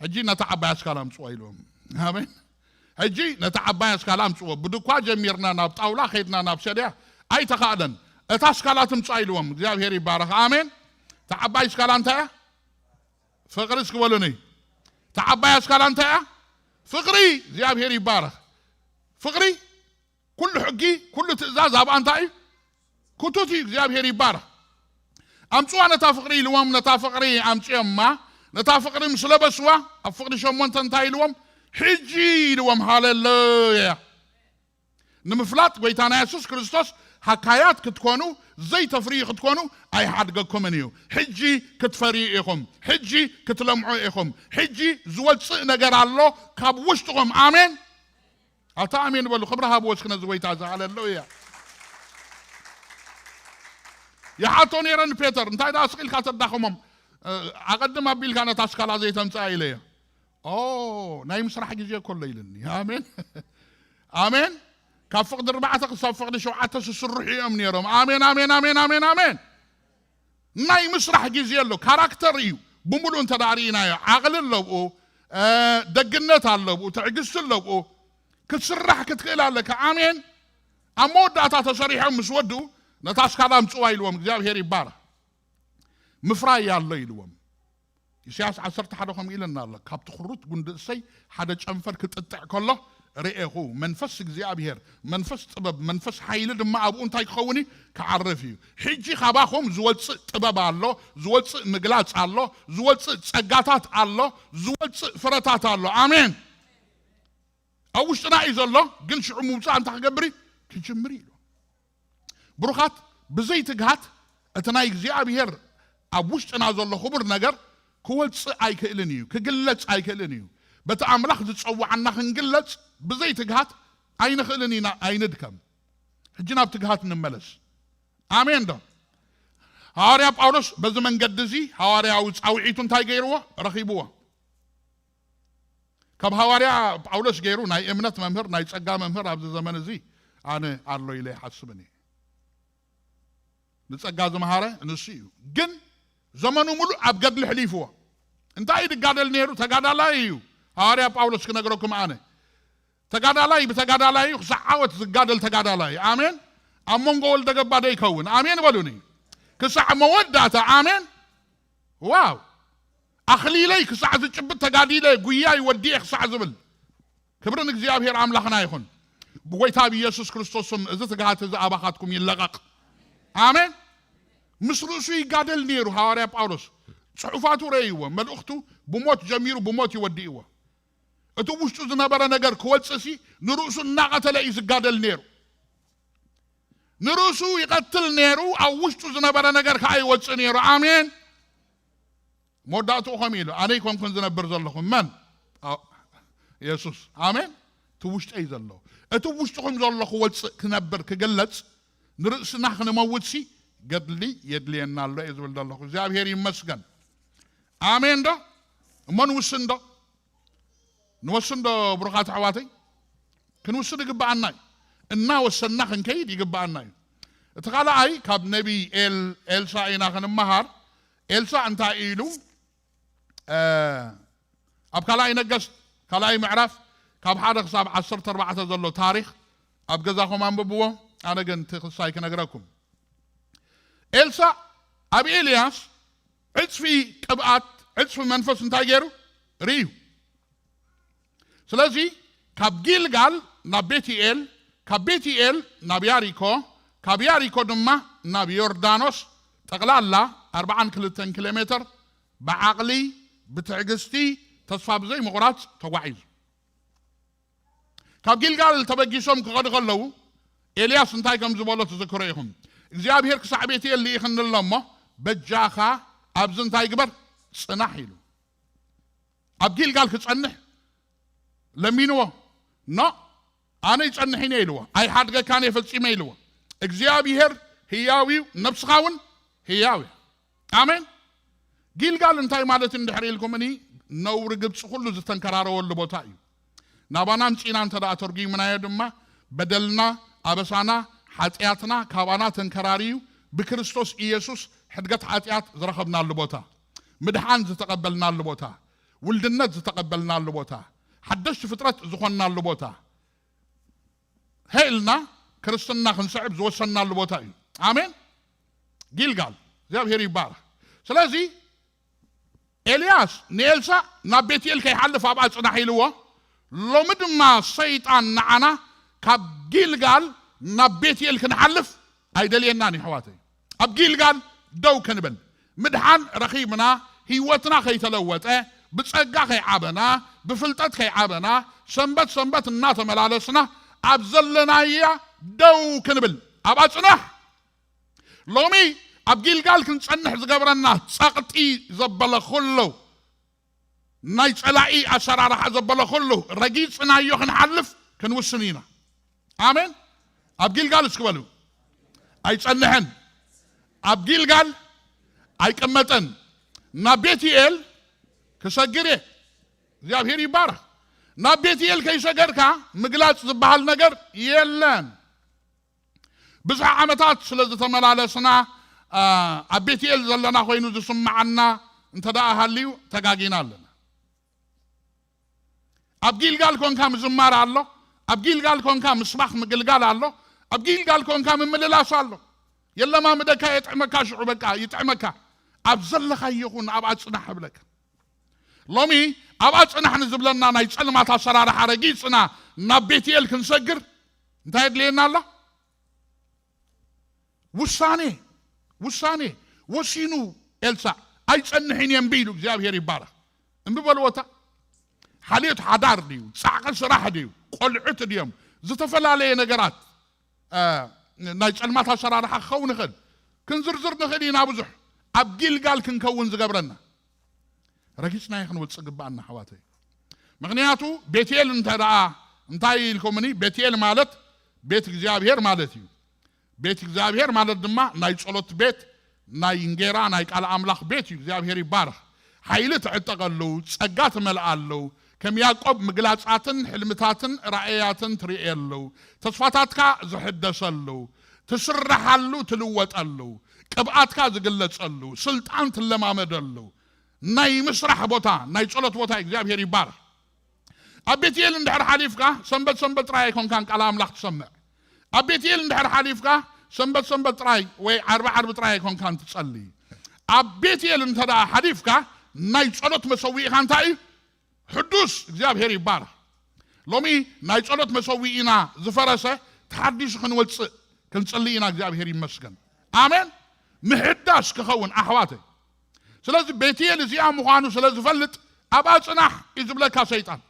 ሕጂ ነታ ዓባይ ኣስካላ ኣምጽዋ ኢልዎም። ኣሜን። ሕጂ ነታ ዓባይ ኣስካላ ኣምጽዎ። ብድኳ ጀሚርና ናብ ጣውላ ኸይድና ናብ ሰድያ ኣይተኻእለን። እታ ኣስካላ ትምጻእ ኢልዎም። እግዚኣብሔር ይባረኽ። ኣሜን። እታ ዓባይ ኣስካላ እንታይ እያ? ፍቕሪ እስኪ በሉኒ። እታ ዓባይ ኣስካላ እንታይ እያ? ፍቕሪ። እግዚኣብሔር ይባረኽ። ፍቕሪ። ኩሉ ሕጊ፣ ኩሉ ትእዛዝ ኣብኣ እንታይ እዩ? ክቱት እዩ። እግዚኣብሔር ይባረኽ። ኣምጽዋ ነታ ፍቕሪ ኢልዎም፣ ነታ ፍቕሪ ኣምጽዮማ። ነታ ፍቕሪ ምስ ለበስዋ፣ ኣብ ፍቕሪ ሸሞንተ እንታይ ኢልዎም? ሕጂ ኢልዎም። ሃሌሉያ። ንምፍላጥ ጎይታና የሱስ ክርስቶስ፣ ሃካያት ክትኮኑ፣ ዘይተፍርዩ ክትኮኑ ኣይሓድገኩምን እዩ። ሕጂ ክትፈርዩ ኢኹም። ሕጂ ክትለምዑ ኢኹም። ሕጂ ዝወጽእ ነገር ኣሎ ካብ ውሽጥኹም። ኣሜን። ኣታ ኣሜን በሉ። ክብሪ ሃብዎ እስኪ ነዚ ጎይታ እዚ። ሃሌሉያ። ይሓቶ ነይረ ንፔተር፣ እንታይ ደኣ ስቕ ኢልካ ተዳኸሞም? እ፣ ኣቐድም ኣቢልካ ነታ ኣስካላ ዘይተምጽኣ ኢለዮ። ኦ፣ ናይ ምስራሕ ግዜ እኮ ኣሎ ኢልኒ። ኣሜን። ኣሜን። ካብ ፍቕዲ ኣርባዕተ ክሳብ ፍቕዲ ሸውዓተ ዝስርሑ እዮም ነይሮም። ኣሜን፣ ኣሜን፣ ኣሜን፣ ኣሜን፣ ኣሜን። ናይ ምስራሕ ግዜ ኣሎ። ካራክተር እዩ። ብምሉእ እንተ ደኣ ርኢናዮ፣ ዓቕሊ ኣለብኡ፣ እ፣ ደግነት ኣለብኡ፣ ትዕግስቲ ኣለብኡ። ክትስራሕ ክትክእል ኣለካ። ኣሜን። ኣብ መወዳእታ ተሰሪሖም ምስ ወድኡ፣ ነታ ኣስካላ ኣምጽዋ ኢልዎም፣ እግዚኣብሔር ይባረኽ። ምፍራይ ኣሎ ኢልዎም። ኢሳያስ ዓሰርተ ሓደ ከምኡ ኢለና ኣሎ፣ "ካብቲ ክሩት ጉንዲ እሰይ ሓደ ጨንፈር ክጥጥዕ ከሎ ርኤኹ፣ መንፈስ እግዚኣብሔር፣ መንፈስ ጥበብ፣ መንፈስ ሓይሊ ድማ ኣብኡ እንታይ ክኸውን እዩ? ክዓርፍ እዩ። ሕጂ ካባኹም ዝወጽእ ጥበብ ኣሎ፣ ዝወጽእ ምግላጽ ኣሎ፣ ዝወጽእ ጸጋታት ኣሎ፣ ዝወጽእ ፍረታት ኣሎ።" ኣሜን። ኣብ ውሽጥና እዩ ዘሎ፣ ግን ሽዑ ምውጻእ እንታይ ክገብር እዩ? ክጅምር እዩ። ብሩኻት፣ ብዘይ ትግሃት እቲ ናይ እግዚኣብሔር ኣብ ውሽጥና ዘሎ ክቡር ነገር ክወጽእ ኣይክእልን እዩ፣ ክግለጽ ኣይክእልን እዩ። በቲ ኣምላኽ ዝጸውዓና ክንግለጽ ብዘይ ትግሃት ኣይንኽእልን ኢና፣ ኣይንድከም። ሕጂ ናብ ትግሃት ንመለስ። ኣሜን ዶ? ሃዋርያ ጳውሎስ በዚ መንገዲ እዚ ሃዋርያዊ ጻውዒቱ እንታይ ገይርዎ? ረኺብዎ። ካብ ሃዋርያ ጳውሎስ ገይሩ ናይ እምነት መምህር፣ ናይ ጸጋ መምህር ኣብዚ ዘመን እዚ ኣነ ኣሎ ኢለ ይሓስብን እየ። ንጸጋ ዝመሃረ ንሱ እዩ። ግን ዘመኑ ሙሉእ ኣብ ገድሊ ሕሊፍዎ። እንታይ እዩ ዝጋደል ነይሩ? ተጋዳላይ እዩ። ሃዋርያ ጳውሎስ ክነግረኩም ኣነ። ተጋዳላይ ብተጋዳላይ እዩ፣ ክሳዕ ዓወት ዝጋደል ተጋዳላይ። ኣሜን። ኣብ መንጎ ወልደ ገባ ዶ ይከውን? ኣሜን በሉኒ። ክሳዕ መወዳእታ። ኣሜን። ዋው! ኣኽሊለይ ክሳዕ ዝጭብጥ ተጋዲለ፣ ጉያይ ወዲኤ ክሳዕ ዝብል። ክብሪ ንእግዚኣብሔር ኣምላኽና ይኹን። ብጎይታ ብኢየሱስ ክርስቶስ ስም እዚ ትግሃት እዚ ኣባኻትኩም ይለቐቕ። ኣሜን። ምስ ርእሱ ይጋደል ነይሩ ሃዋርያ ጳውሎስ። ጽሑፋቱ ረእይዎ፣ መልእኽቱ ብሞት ጀሚሩ ብሞት ይወዲእዎ። እቲ ውሽጡ ዝነበረ ነገር ክወጽእሲ ንርእሱ እናቐተለ እዩ ዝጋደል ነይሩ። ንርእሱ ይቐትል ነይሩ፣ ኣብ ውሽጡ ዝነበረ ነገር ከኣ ይወጽእ ነይሩ። ኣሜን። መወዳእትኡ ከምኡ ኢሉ፣ "ኣነ ኣይኮንኩን ዝነብር ዘለኹ፣ መን? ኣው-፣ የሱስ። ኣሜን። እቲ ውሽጠይ ዘሎ፣ እቲ ውሽጥኹም ዘሎ ክወጽእ፣ ክነብር፣ ክግለጽ፣ ንርእስና ክንመውትሲ ገድሊ የድልየና ኣሎ እየ ዝብል ዘለኹ። እግዚኣብሔር ይመስገን። ኣሜን ዶ? እሞ ንውስን ዶ? ንወስን ዶ ብሩኻት ኣሕዋተይ? ክንውስን ይግብኣና እዩ። እናወሰንና ክንከይድ ይግብኣና እዩ። እቲ ካልኣይ ካብ ነቢ ኤል-፣ ኤልሳ ኢና ክንመሃር። ኤልሳ እንታይ ኢሉ? እ፣ ኣብ ካልኣይ ነገስት ካልኣይ ምዕራፍ ካብ ሓደ ክሳብ ዓሰርተ ኣርባዕተ ዘሎ ታሪኽ ኣብ ገዛኹም ኣንብብዎ። ኣነ ግን እቲ ክሳይ ክነግረኩም። ኤልሳ ኣብ ኤልያስ ዕጽፊ ቅብኣት፣ ዕጽፊ መንፈስ እንታይ ገይሩ? ርእዩ። ስለዚ ካብ ጊልጋል ናብ ቤትኤል፣ ካብ ቤትኤል ናብ ያሪኮ፣ ካብ ያሪኮ ድማ ናብ ዮርዳኖስ፣ ጠቕላላ ኣርብዓን ክልተን ኪሎ ሜትር ብዓቕሊ፣ ብትዕግስቲ፣ ተስፋ ብዘይ ምቑራጽ ተጓዒዙ። ካብ ጊልጋል ተበጊሶም ክኸዱ ከለዉ ኤልያስ እንታይ ከም ዝበሎ ትዝክሮ ኢኹም። እግዚኣብሔር ክሳዕ ቤትኤል ልኢኽኒ ኣሎ እሞ በጃኻ ኣብዚ እንታይ ግበር? ጽናሕ ኢሉ። ኣብ ጊልጋል ክጸንሕ ለሚንዎ። ኖ፣ ኣነ ይጸንሕ ኢነ ኢልዎ። ኣይሓድገካን እየ ፈጺመ ኢልዎ። እግዚኣብሔር ህያው እዩ፣ ነብስኻ እውን ህያው እያ። ኣሜን። ጊልጋል እንታይ ማለት እንድሕር ኢልኩምኒ፣ ነውሪ ግብፂ ኩሉ ዝተንከራረወሉ ቦታ እዩ። ናባና ምፂና እንተ ደኣ ተርጉምናዮ ድማ በደልና፣ ኣበሳና፣ ሓጢኣትና ካባና ተንከራርዩ ብክርስቶስ ኢየሱስ ሕድገት ሓጢኣት ዝረኸብናሉ ቦታ፣ ምድሓን ዝተቐበልናሉ ቦታ፣ ውልድነት ዝተቐበልናሉ ቦታ፣ ሓደሽቲ ፍጥረት ዝኾንናሉ ቦታ፣ ሄልና ክርስትና ክንስዕብ ዝወሰንናሉ ቦታ እዩ። ኣሜን። ጊልጋል እግዚኣብሔር ይባረክ። ስለዚ ኤልያስ ንኤልሳ ናብ ቤትኤል ከይሓልፍ ኣብኣ ጽናሕ ኢልዎ። ሎሚ ድማ ሰይጣን ንዓና ካብ ጊልጋል ናብ ቤትኤል ክንሓልፍ ኣይደልየናን እዩ ኣሕዋተይ። ኣብ ጊልጋል ደው ክንብል፣ ምድሓን ረኺብና፣ ህይወትና ከይተለወጠ፣ ብጸጋ ከይዓበና፣ ብፍልጠት ከይዓበና፣ ሰንበት ሰንበት እናተመላለስና ኣብ ዘለናያ ደው ክንብል ኣብኣ ጽናሕ። ሎሚ ኣብ ጊልጋል ክንጸንሕ ዝገብረና ጸቕጢ ዘበለ ኩሉ፣ ናይ ጸላኢ ኣሰራርሓ ዘበለ ኩሉ ረጊጽናዮ ክንሓልፍ ክንውስን ኢና። ኣሜን። ኣብ ጊልጋል እስኪ በሉ። ኣይጸንሕን። ኣብ ጊልጋል ኣይቅመጥን። ናብ ቤትኤል ክሰግር እየ። እግዚኣብሔር ይባረክ። ናብ ቤትኤል ከይሰገድካ ምግላጽ ዝበሃል ነገር የለን። ብዙሕ ዓመታት ስለ ዝተመላለስና፣ አ፣ ኣብ ቤትኤል ዘለና ኮይኑ ዝስምዓና እንተ ደኣ ሃልዩ ተጋጊና ኣለና። ኣብ ጊልጋል ኮንካ ምዝማር ኣሎ፣ ኣብ ጊልጋል ኮንካ ምስባኽ ምግልጋል ኣሎ፣ ኣብ ጊልጋል ኮንካ ምምልላስ ኣሎ። የለማምደካ፣ የጥዕመካ፣ ሽዑ በቃ ይጥዕመካ። ኣብ ዘለኻዮ ኩን፣ ኣብኣ ጽናሕ እብለካ። ሎሚ ኣብኣ ጽናሕ ንዝብለና ናይ ጸልማት ኣሰራርሓ ረጊጽና ናብ ቤትኤል ክንሰግር እንታይ የድልየና ኣሎ? ውሳኔ፣ ውሳኔ ወሲኑ ኤልሳዕ። ኣይጸንሕን እየ እምቢ ኢሉ። እግዚኣብሔር ይባረኽ። እምቢ በልዎ። እታ ሓልዮት ሓዳር ድዩ? ጻዕቂ ስራሕ ድዩ? ቆልዑት ድዮም? ዝተፈላለየ ነገራት፣ እ፣ ናይ ጸልማት ኣሰራርሓ ክኸውን ይኽእል። ክንዝርዝር ንኽእል ኢና ብዙሕ። ኣብ ጊልጋል ክንከውን ዝገብረና ረጊጽናዮ ክንወጽእ ግብኣና ኣሕዋተይ። ምኽንያቱ ቤትኤል እንተ ደኣ እንታይ ኢልኩምኒ፣ ቤትኤል ማለት ቤት እግዚኣብሔር ማለት እዩ። ቤት እግዚኣብሔር ማለት ድማ ናይ ጸሎት ቤት፣ ናይ እንጌራ፣ ናይ ቃል ኣምላኽ ቤት እዩ። እግዚኣብሔር ይባረኽ። ሓይሊ ትዕጠቐሉ፣ ጸጋ ትመልኣሉ፣ ከም ያዕቆብ ምግላጻትን ሕልምታትን ራእያትን ትርእየሉ፣ ተስፋታትካ ዝሕደሰሉ፣ ትስረሓሉ፣ ትልወጠሉ፣ ቅብኣትካ ዝግለጸሉ፣ ስልጣን ትለማመደሉ ናይ ምስራሕ ቦታ፣ ናይ ጸሎት ቦታ። እግዚኣብሔር ይባረኽ። ኣብ ቤትኤል እንድሕር ሓሊፍካ ሰንበት ሰንበት ጥራይ ኣይኮንካን ቃል ኣምላኽ ትሰምዕ። ኣብ ቤትኤል እንድሕር ሓሊፍካ ሰንበት ሰንበት ጥራይ ወይ ዓርቢ ዓርቢ ጥራይ ኣይኮንካን ትጸሊ። ኣብ ቤትኤል እንተ ደኣ ሓሊፍካ ናይ ጸሎት መሰዊእኻ እንታይ እዩ? ሕዱስ። እግዚኣብሔር ይባረኽ። ሎሚ ናይ ጸሎት መሰዊእና ዝፈረሰ ተሓዲሱ ክንወጽእ ክንጽሊ ኢና። እግዚኣብሔር ይመስገን። ኣሜን። ምሕዳስ ክኸውን ኣሕዋተይ። ስለዚ ቤትኤል እዚኣ ምዃኑ ስለ ዝፈልጥ ኣብኣ ጽናሕ እዩ ዝብለካ ሰይጣን።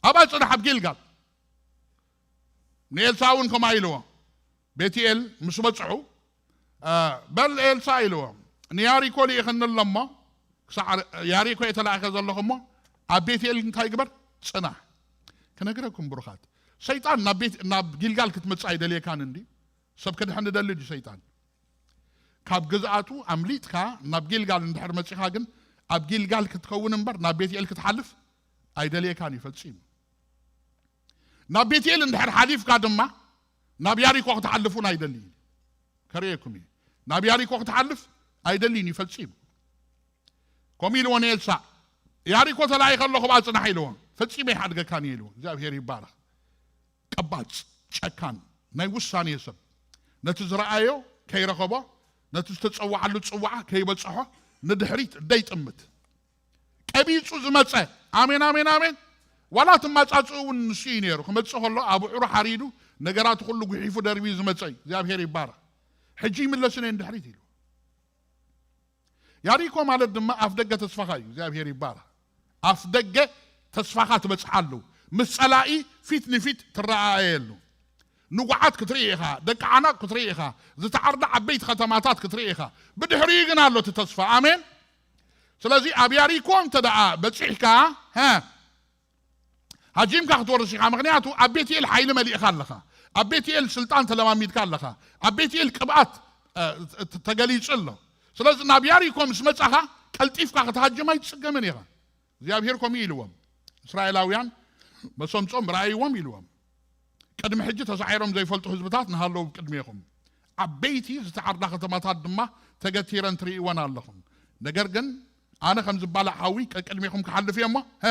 ኣብኣ ጽናሕ ኣብ ጊልጋል። ንኤልሳ እውን ከምኣ ኢልዎ። ቤትኤል ምስ በጽሑ፣ እ፣ በል ኤልሳ ኢልዎ፣ ንያሪኮ ልኢኽኒ ኣሎ እሞ፣ ክሳዕ ያሪኮ እየ ተላኢኸ ዘለኹ እሞ፣ ኣብ ቤትኤል እንታይ ግበር? ጽናሕ። ክነግረኩም ብሩኻት፣ ሰይጣን ናብ ቤት-፣ ናብ ጊልጋል ክትመጽእ ኣይደልየካን እንዲ። ሰብ ከድሕን ደሊ ድዩ ሰይጣን? ካብ ግዝኣቱ ኣምሊጥካ ናብ ጊልጋል እንድሕር መጺኻ ግን፣ ኣብ ጊልጋል ክትከውን እምበር ናብ ቤትኤል ክትሓልፍ ኣይደልየካን እዩ ፈጺሙ። ናብ ቤትኤል እንድሕር ሓሊፍካ ድማ ናብ ያሪኮ ክትሓልፍ እውን ኣይደልይን እዩ። ከርእየኩም እየ። ናብ ያሪኮ ክትሓልፍ ኣይደልይን እዩ ፈጺሙ። ከምኡ ኢልዎ ንኤልሳዕ፣ ያሪኮ ተላኢኸ ኣለኹ ብኣ ጽናሕ ኢልዎ። ፈጺመ ይሓድገካን እየ ኢልዎ። እግዚኣብሔር ይባረኽ። ቀባጽ፣ ጨካን፣ ናይ ውሳኔ ሰብ፣ ነቲ ዝረኣዮ ከይረኸቦ፣ ነቲ ዝተጸዋዓሉ ጽዋዓ ከይበጽሖ፣ ንድሕሪት ደይጥምት። ቀቢጹ ዝመጸ፣ ኣሜን፣ ኣሜን፣ ኣሜን። ዋላ እቲ ማጻጽኡ እውን ንሱ እዩ ነይሩ። ክመጽእ ከሎ ኣብዑሩ ሓሪዱ፣ ነገራቱ ኩሉ ጉሒፉ ደርቢዩ ዝመጸ እዩ። እግዚኣብሔር ይባረኽ። ሕጂ ይምለስን እየ ንድሕሪት ኢሉ። ያሪኮ ማለት ድማ ኣፍ ደገ ተስፋኻ እዩ። እግዚኣብሔር ይባረኽ። ኣፍ ደገ ተስፋኻ ትበጽሓሉ። ምስ ጸላኢ ፊት ንፊት ትረኣኣየሉ። ንጉዓት ክትርኢ ኢኻ፣ ደቂ ዓናቕ ክትርኢ ኢኻ፣ ዝተዓርዳ ዓበይቲ ከተማታት ክትርኢ ኢኻ። ብድሕሪኡ ግን ኣሎ እቲ ተስፋ። ኣሜን። ስለዚ ኣብ ያሪኮ እንተ ደኣ በጺሕካ፣ ሀ፣ ሃጂምካ ክትወርስ ኢኻ። ምኽንያቱ ኣብ ቤትኤል ሓይሊ መሊእኻ ኣለኻ። ኣብ ቤትኤል ስልጣን ተለማሚድካ ኣለኻ። ኣብ ቤትኤል ቅብኣት፣ እ፣ ተ-፣ ተገሊጹ ኣሎ። ስለዚ ናብ ያሪኮ ምስ መጻኻ ቀልጢፍካ ክትሃጅም ኣይትጽገምን ኢኻ። እግዚኣብሔር ከምኡ ኢልዎም። እስራኤላውያን መሰምጾም ርኣይዎም ኢልዎም። ቅድሚ ሕጂ ተሳዒሮም ዘይፈልጡ ህዝብታት ንሃለዉ ቅድሜኹም። ዓበይቲ ዝተዓርዳ ከተማታት ድማ ተገቲረን ትርእይወን ኣለኹም። ነገር ግን ኣነ ከም ዝባላዕ ሓዊ ቀቅድሜኹም ክሓልፍ እየ እሞ፣ ሀ፣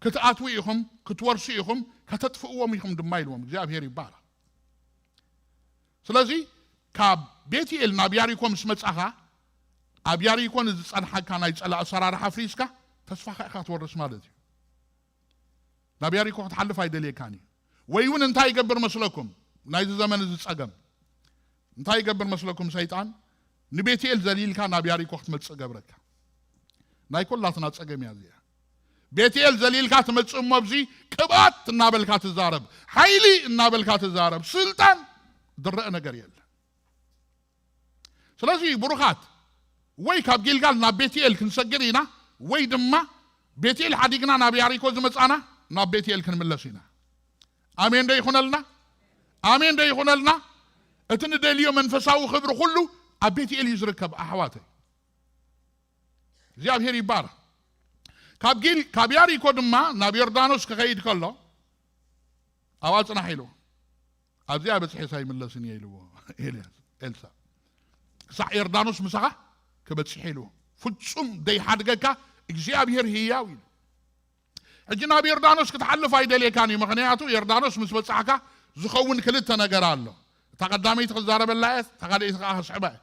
ክትኣትዉ ኢኹም፣ ክትወርሱ ኢኹም፣ ከተጥፍእዎም ኢኹም ድማ ኢልዎም። እግዚኣብሔር ይባረኽ። ስለዚ ካብ ቤትኤል ናብ ያሪኮ ምስ መጻኻ፣ ኣብ ያሪኮ ንዝጸንሓካ ናይ ጸላእ ኣሰራርሓ ኣፍሪስካ ተስፋኻ ኢኻ ትወርስ ማለት እዩ። ናብ ያሪኮ ክትሓልፍ ኣይደልየካን እዩ። ወይ እውን እንታይ ይገብር መስለኩም? ናይዚ ዘመን እዚ ጸገም እንታይ ይገብር መስለኩም? ሰይጣን ንቤትኤል ዘሊልካ ናብ ያሪኮ ክትመጽእ ገብረካ። ናይ ኩላትና ጸገም እያ እዚኣ። ቤትኤል ዘሊልካ ትመጽእ እሞ፣ ኣብዚ ቅብኣት እናበልካ ትዛረብ፣ ሓይሊ እናበልካ ትዛረብ፣ ስልጣን፣ ዝረአ ነገር የለን። ስለዚ ብሩኻት፣ ወይ ካብ ጊልጋል ናብ ቤትኤል ክንሰግር ኢና፣ ወይ ድማ ቤትኤል ሓዲግና ናብ ያሪኮ ዝመጻና ናብ ቤትኤል ክንምለስ ኢና። ኣሜን ዶ ይኹነልና? ኣሜን ዶ ይኹነልና? እቲ ንደልዮ መንፈሳዊ ክብሪ ኩሉ ኣብ ቤትኤል እዩ ዝርከብ፣ ኣሕዋተይ። እግዚኣብሔር ይባረኽ። ካብ ጊል-፣ ካብ ያሪኮ ድማ ናብ ዮርዳኖስ ክኸይድ ከሎ፣ ኣብኣ ጽናሕ ኢልዎ። ኣብዚኣ በጽሐ ኣይምለስን እየ ኢልዎ ኤልያስ፣ ኤልሳ። ክሳዕ ዮርዳኖስ ምሳኻ ክበጽሕ ኢልዎ። ፍጹም ደይሓድገካ እግዚኣብሔር ህያው ኢሉ። ሕጂ ናብ ዮርዳኖስ ክትሓልፍ ኣይደልየካን እዩ። ምኽንያቱ ዮርዳኖስ ምስ በጻሕካ ዝኸውን ክልተ ነገር ኣሎ። እታ ቀዳመይቲ ክዛረበላ እየ፣ እታ ካልኣይቲ ከኣ ከስዕባ እየ።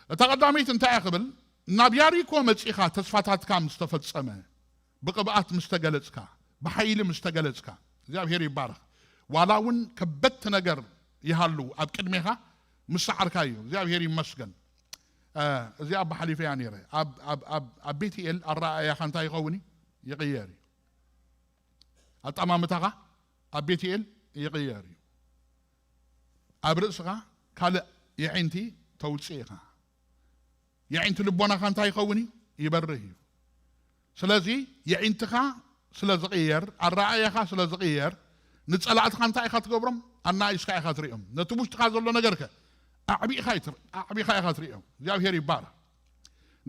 እታ ቀዳመይቲ እንታይ እያ ክብል? ናብ ያሪኮ መጺኻ ተስፋታትካ ምስ ተፈጸመ፣ ብቕብኣት ምስ ተገለጽካ፣ ብሓይሊ ምስ ተገለጽካ፣ እግዚኣብሔር ይባረኽ። ዋላ እውን ከበድቲ ነገር ይሃሉ ኣብ ቅድሜኻ፣ ምስ ሰዓርካዮ፣ እግዚኣብሔር ይመስገን። እ፣ እዚኣ ኣባ ሓሊፈያ ነይረ። ኣብ፣ ኣብ፣ ኣብ፣ ኣብ ቤትኤል ኣረኣእያኻ እንታይ ይኸውን እዩ? ይቕየር እዩ። ኣጠማምታኻ ኣብ ቤትኤል ይቕየር እዩ። ኣብ ርእስኻ ካልእ የዒንቲ ተውጽእ ኢኻ። የዒንቲ ልቦናኻ እንታይ ይኸውን እዩ? ይበርህ እዩ። ስለዚ የዒንትኻ ስለ ዝቕየር፣ ኣረኣእያኻ ስለ ዝቕየር፣ ንጸላእትኻ እንታይ ኢኻ ትገብሮም? ኣናኢስካ ኢኻ ትርእዮም። ነቲ ውሽጥኻ ዘሎ ነገርከ ኣዕቢኻ ይትር-፣ ኣዕቢኻ ኢኻ ትርእዮም። እግዚኣብሔር ይባረኽ።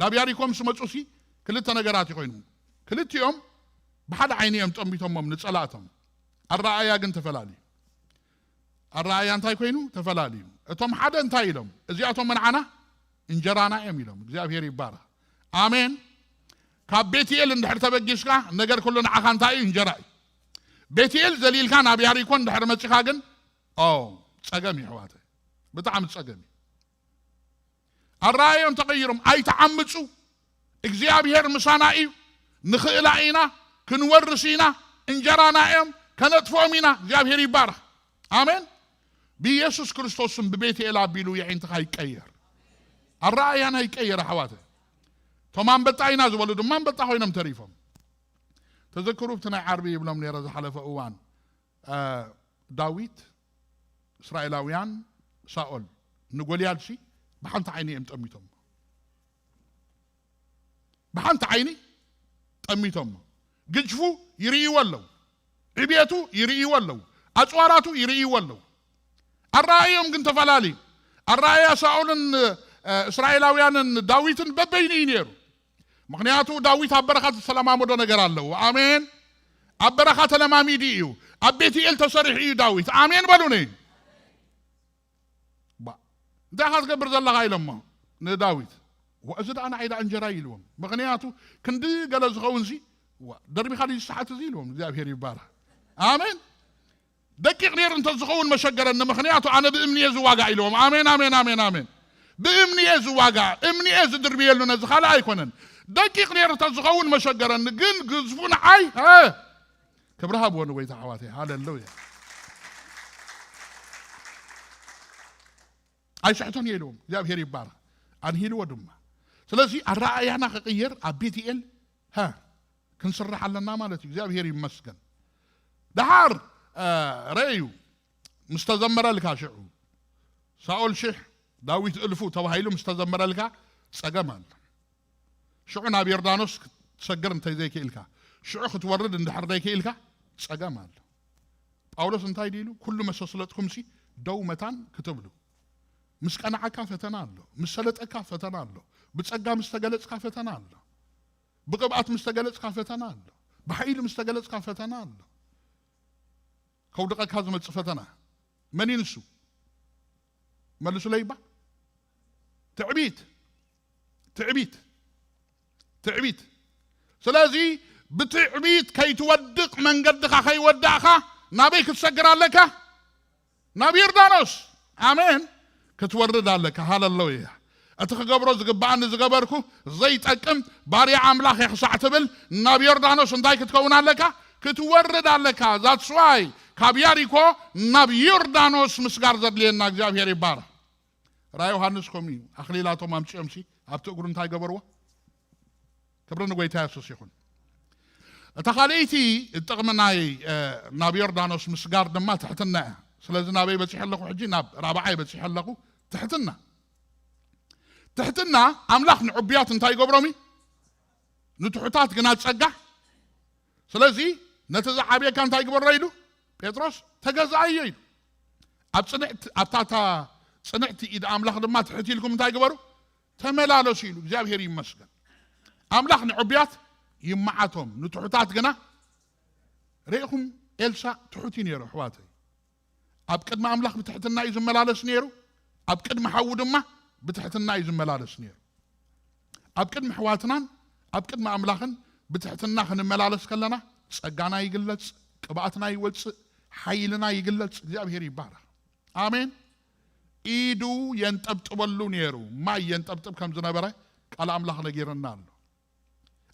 ናብ ያሪኮ ምስ መጹሲ ክልተ ነገራት እዩ ኮይኑ። ክልቲኦም ብሓደ ዓይኒ እዮም ጠሚቶሞም ንጸላእቶም። ኣረኣእያ ግን ተፈላለዩ። ኣረኣእያ እንታይ ኮይኑ? ተፈላለዩ። እቶም ሓደ እንታይ ኢሎም? እዚኣቶም ንዓና እንጀራና እዮም ኢሎም። እግዚኣብሔር ይባረኽ። ኣሜን። ካብ ቤትኤል እንድሕር ተበጊስካ ነገር ኩሉ ንዓኻ እንታይ እዩ? እንጀራ እዩ። ቤትኤል ዘሊልካ ናብ ያሪኮ እንድሕር መጺኻ ግን፣ ኦ፣ ጸገም እዩ ኣሕዋተይ። ብጣዕሚ ጸገም እዩ። ኣረኣእዮም ተቐይሮም። ኣይትዓምጹ። እግዚኣብሔር ምሳና እዩ። ንኽእላ ኢና፣ ክንወርስ ኢና። እንጀራና እዮም፣ ከነጥፍኦም ኢና። እግዚኣብሔር ይባረኽ። ኣሜን። ብኢየሱስ ክርስቶስ ስም ብቤትኤል ኣቢሉ የዒንትኻ ይቀየር። ኣረኣእያና ይቀየር ኣሕዋተ። እቶም ኣንበጣ ኢና ዝበሉ ድማ ኣንበጣ ኮይኖም ተሪፎም። ተዘክሩ፣ ኣብቲ ናይ ዓርቢ ይብሎም ነይረ ዝሓለፈ እዋን፣ እ፣ ዳዊት፣ እስራኤላውያን፣ ሳኦል ንጎልያድሲ ብሓንቲ ዓይኒ እዮም ጠሚቶም። ብሓንቲ ዓይኒ ጠሚቶም። ግጅፉ ይርእይዎ ኣለዉ። ዕብየቱ ይርእይዎ ኣለዉ። ኣጽዋራቱ ይርእይዎ ኣለዉ። ኣረኣእዮም ግን ተፈላለዩ። ኣረኣእያ ሳኦልን፣ እ፣ እስራኤላውያንን ዳዊትን በበይኑ እዩ ነይሩ። ምኽንያቱ ዳዊት ኣብ በረኻ ዝተለማመዶ ነገር ኣለዎ። ኣሜን። ኣብ በረኻ ተለማሚዱ እዩ። ኣብ ቤትኤል ተሰሪሑ እዩ ዳዊት። ኣሜን በሉኒ። ባ እንታይ ኢኻ ትገብር ዘለኻ ኢሎሞ ንዳዊት። ዋ፣ እዚ ደኣ ንዓይ ደኣ እንጀራ ኢልዎም። ምኽንያቱ ክንዲ ገለ ዝኸውን ሲ፣ ዋ፣ ደርቢኻ ድዩ ዝሰሓት እዚ ኢልዎም። እግዚኣብሔር ይባረኽ። ኣሜን። ደቂቕ ነይሩ እንተ ዝኸውን መሸገረኒ፣ ምኽንያቱ ኣነ ብእምኒ እየ ዝዋጋእ ኢልዎም። ኣሜን፣ ኣሜን፣ ኣሜን፣ ኣሜን። ብእምኒ እየ ዝዋጋእ፣ እምኒ እየ ዝድርብየሉ፣ ነዚ ካልእ ኣይኮነን። ደቂቕ ነይሩ እንተ ዝኸውን መሸገረኒ፣ ግን ግዝፉ ንዓይ፣ ሀ፣ ክብሪ ሃብዎ ንጎይታ ኣሕዋተይ። ሃሌሉያ። ኣይስሕቶን እየ ኢልዎም። እግዚኣብሔር ይባረኽ። ኣንሂልዎ ድማ። ስለዚ ኣረኣእያና ክቕየር ኣብ ቤትኤል፣ ሀ፣ ክንስራሕ ኣለና ማለት እዩ። እግዚኣብሔር ይመስገን። ደሓር፣ እ፣ ረእዩ ምስ ተዘመረልካ ሽዑ፣ ሳኦል ሽሕ ዳዊት እልፉ ተባሂሉ ምስ ተዘመረልካ ጸገም ኣሎ። ሽዑ ናብ ዮርዳኖስ ክትሰግር እንተዘይክኢልካ፣ ሽዑ ክትወርድ እንድሕር ዘይክኢልካ ጸገም ኣሎ። ጳውሎስ እንታይ ድኢሉ? ኩሉ መሰስለጥኩምሲ ደው መታን ክትብሉ። ምስ ቀንዓካ ፈተና ኣሎ፣ ምስ ሰለጠካ ፈተና ኣሎ፣ ብጸጋ ምስ ተገለጽካ ፈተና ኣሎ፣ ብቅብኣት ምስ ተገለጽካ ፈተና ኣሎ፣ ብሓይሊ ምስ ተገለጽካ ፈተና ኣሎ። ከውድቐካ ዝመጽእ ፈተና መን እዩ ንሱ? መልሱለይ እባ። ትዕቢት፣ ትዕቢት፣ ትዕቢት። ስለዚ ብትዕቢት ከይትወድቕ፣ መንገድኻ ከይወዳእኻ ናበይ ክትሰግር ኣለካ? ናብ ዮርዳኖስ። ኣሜን። ክትወርድ ኣለካ። ሃሌሉያ። እቲ ክገብሮ ዝግብኣኒ ዝገበርኩ ዘይጠቅም ባርያ ኣምላኽ እየ ክሳዕ ትብል ናብ ዮርዳኖስ እንታይ ክትከውን ኣለካ? ክትወርድ ኣለካ። That's why ካብ ያሪኮ ናብ ዮርዳኖስ ምስጋር ዘድልየና። እግዚኣብሔር ይባረኽ። ራእይ ዮሃንስ ከምኡ እዩ። ኣኽሊላቶም ኣምጺኦምሲ ኣብቲ እግሩ እንታይ ገበርዎ? ክብሪ ንጎይታ የሱስ ይኹን። እታ ካልኣይቲ ጥቕሚ ናይ፣ እ፣ ናብ ዮርዳኖስ ምስጋር ድማ ትሕትና እያ። ስለዚ ናበይ በጺሐ ኣለኹ ሕጂ? ናብ ራብዓይ በጺሐ ኣለኹ። ትሕትና። ትሕትና ኣምላኽ ንዕቡያት እንታይ ይገብሮም እዩ? ንትሑታት ግና ጸጋ። ስለዚ ነቲ ዝዓብየካ እንታይ ግበሮ ኢሉ? ጴጥሮስ ተገዛኣዮ ኢሉ። ኣብ ጽንዕቲ፣ ኣብታ፣ እታ ጽንዕቲ ኢድ ኣምላኽ ድማ ትሕት ኢልኩም እንታይ ግበሩ? ተመላለሱ ኢሉ። እግዚኣብሔር ይመስገን። ኣምላኽ ንዕቡያት ይመዓቶም፣ ንትሑታት ግና። ርኢኹም፣ ኤልሳ ትሑት እዩ ነይሩ፣ ኣሕዋተይ። ኣብ ቅድሚ ኣምላኽ ብትሕትና እዩ ዝመላለስ ነይሩ፣ ኣብ ቅድሚ ሓዉ ድማ ብትሕትና እዩ ዝመላለስ ነይሩ። ኣብ ቅድሚ ኣሕዋትናን ኣብ ቅድሚ ኣምላኽን ብትሕትና ክንመላለስ ከለና፣ ጸጋና ይግለጽ፣ ቅብኣትና ይወጽእ፣ ሓይልና ይግለጽ። እግዚኣብሔር ይባረኽ። ኣሜን። ኢዱ የንጠብጥበሉ ነይሩ፣ ማይ የንጠብጥብ ከም ዝነበረ ቃል ኣምላኽ ነጊርና ኣሎ።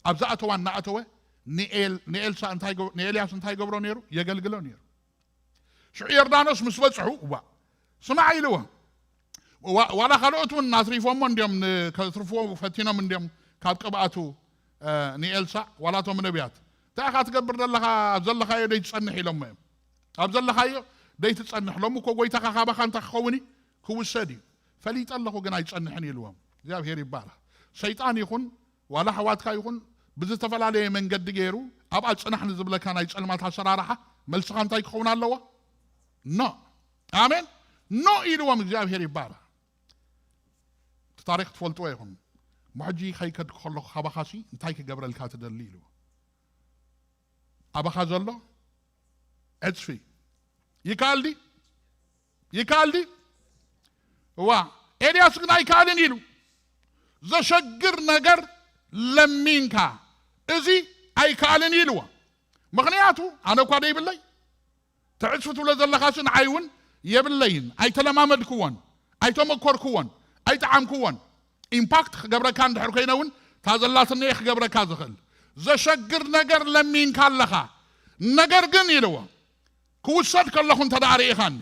ኣብ ዝኣተዋ እናኣተወ ንኤል-፣ ንኤልሳ እንታይ ገ-፣ ንኤልያስ እንታይ ገብሮ ነይሩ? የገልግሎ ነይሩ። ሽዑ ዮርዳኖስ ምስ በጽሑ፣ እዋ፣ ስማዕ ኢልዎ። ዋ-፣ ዋላ ካልኦት እውን ኣትሪፎሞ እንዲዮም፣ ን-፣ ከትርፍዎ ፈቲኖም እንዲዮም ካብ ቅብኣቱ፣ እ፣ ንኤልሳ፣ ዋላ እቶም ነቢያት። እንታይ ኢኻ ትገብር ዘለኻ? ኣብ ዘለኻዮ ደይ ትጸንሕ ኢሎሞ እዮም። ኣብ ዘለኻዮ ደይ ትጸንሕ። ሎሚ እኮ ጎይታኻ ካባኻ እንታይ ክኸውን እዩ? ክውሰድ እዩ። ፈሊጠ ኣለኹ ግን ኣይጸንሕን ኢልዎም። እግዚኣብሔር ይባረኽ። ሰይጣን ይኹን ዋላ ኣሕዋትካ ይኹን ብዝተፈላለየ መንገዲ ገይሩ ኣብኣ ጽናሕ ንዝብለካ ናይ ጸልማት ኣሰራርሓ መልስኻ እንታይ ክኸውን ኣለዎ? ኖ። ኣሜን። ኖ ኢልዎም። እግዚኣብሔር ይባረኽ። እቲ ታሪኽ ትፈልጥዎ ኢኹም። እሞ ሕጂ ከይከድኩ ከለኹ ካባኻሲ እንታይ ክገብረልካ ትደሊ ኢልዎ። ኣባኻ ዘሎ ዕጽፊ ይከኣል ድዩ? ይከኣል ድዩ? እዋ፣ ኤልያስ ግን ኣይከኣልን ኢሉ። ዘሸግር ነገር ለሚንካ፣ እዚ ኣይከኣልን ኢልዎ። ምኽንያቱ ኣነ እኳ ደይብለይ፣ ትዕጽፊ ትብሎ ዘለኻሲ ንዓይ እውን የብለይን። ኣይተለማመድክዎን፣ ኣይተመኮርክዎን፣ ኣይጠዓምክዎን። ኢምፓክት ክገብረካ እንድሕር ኮይነ እውን፣ እታ ዘላትኒ እየ ክገብረካ ዝኽእል። ዘሸግር ነገር ለሚንካ ኣለኻ። ነገር ግን ኢልዎ፣ ክውሰድ ከለኹ እንተ ደኣ ርኢኻኒ፣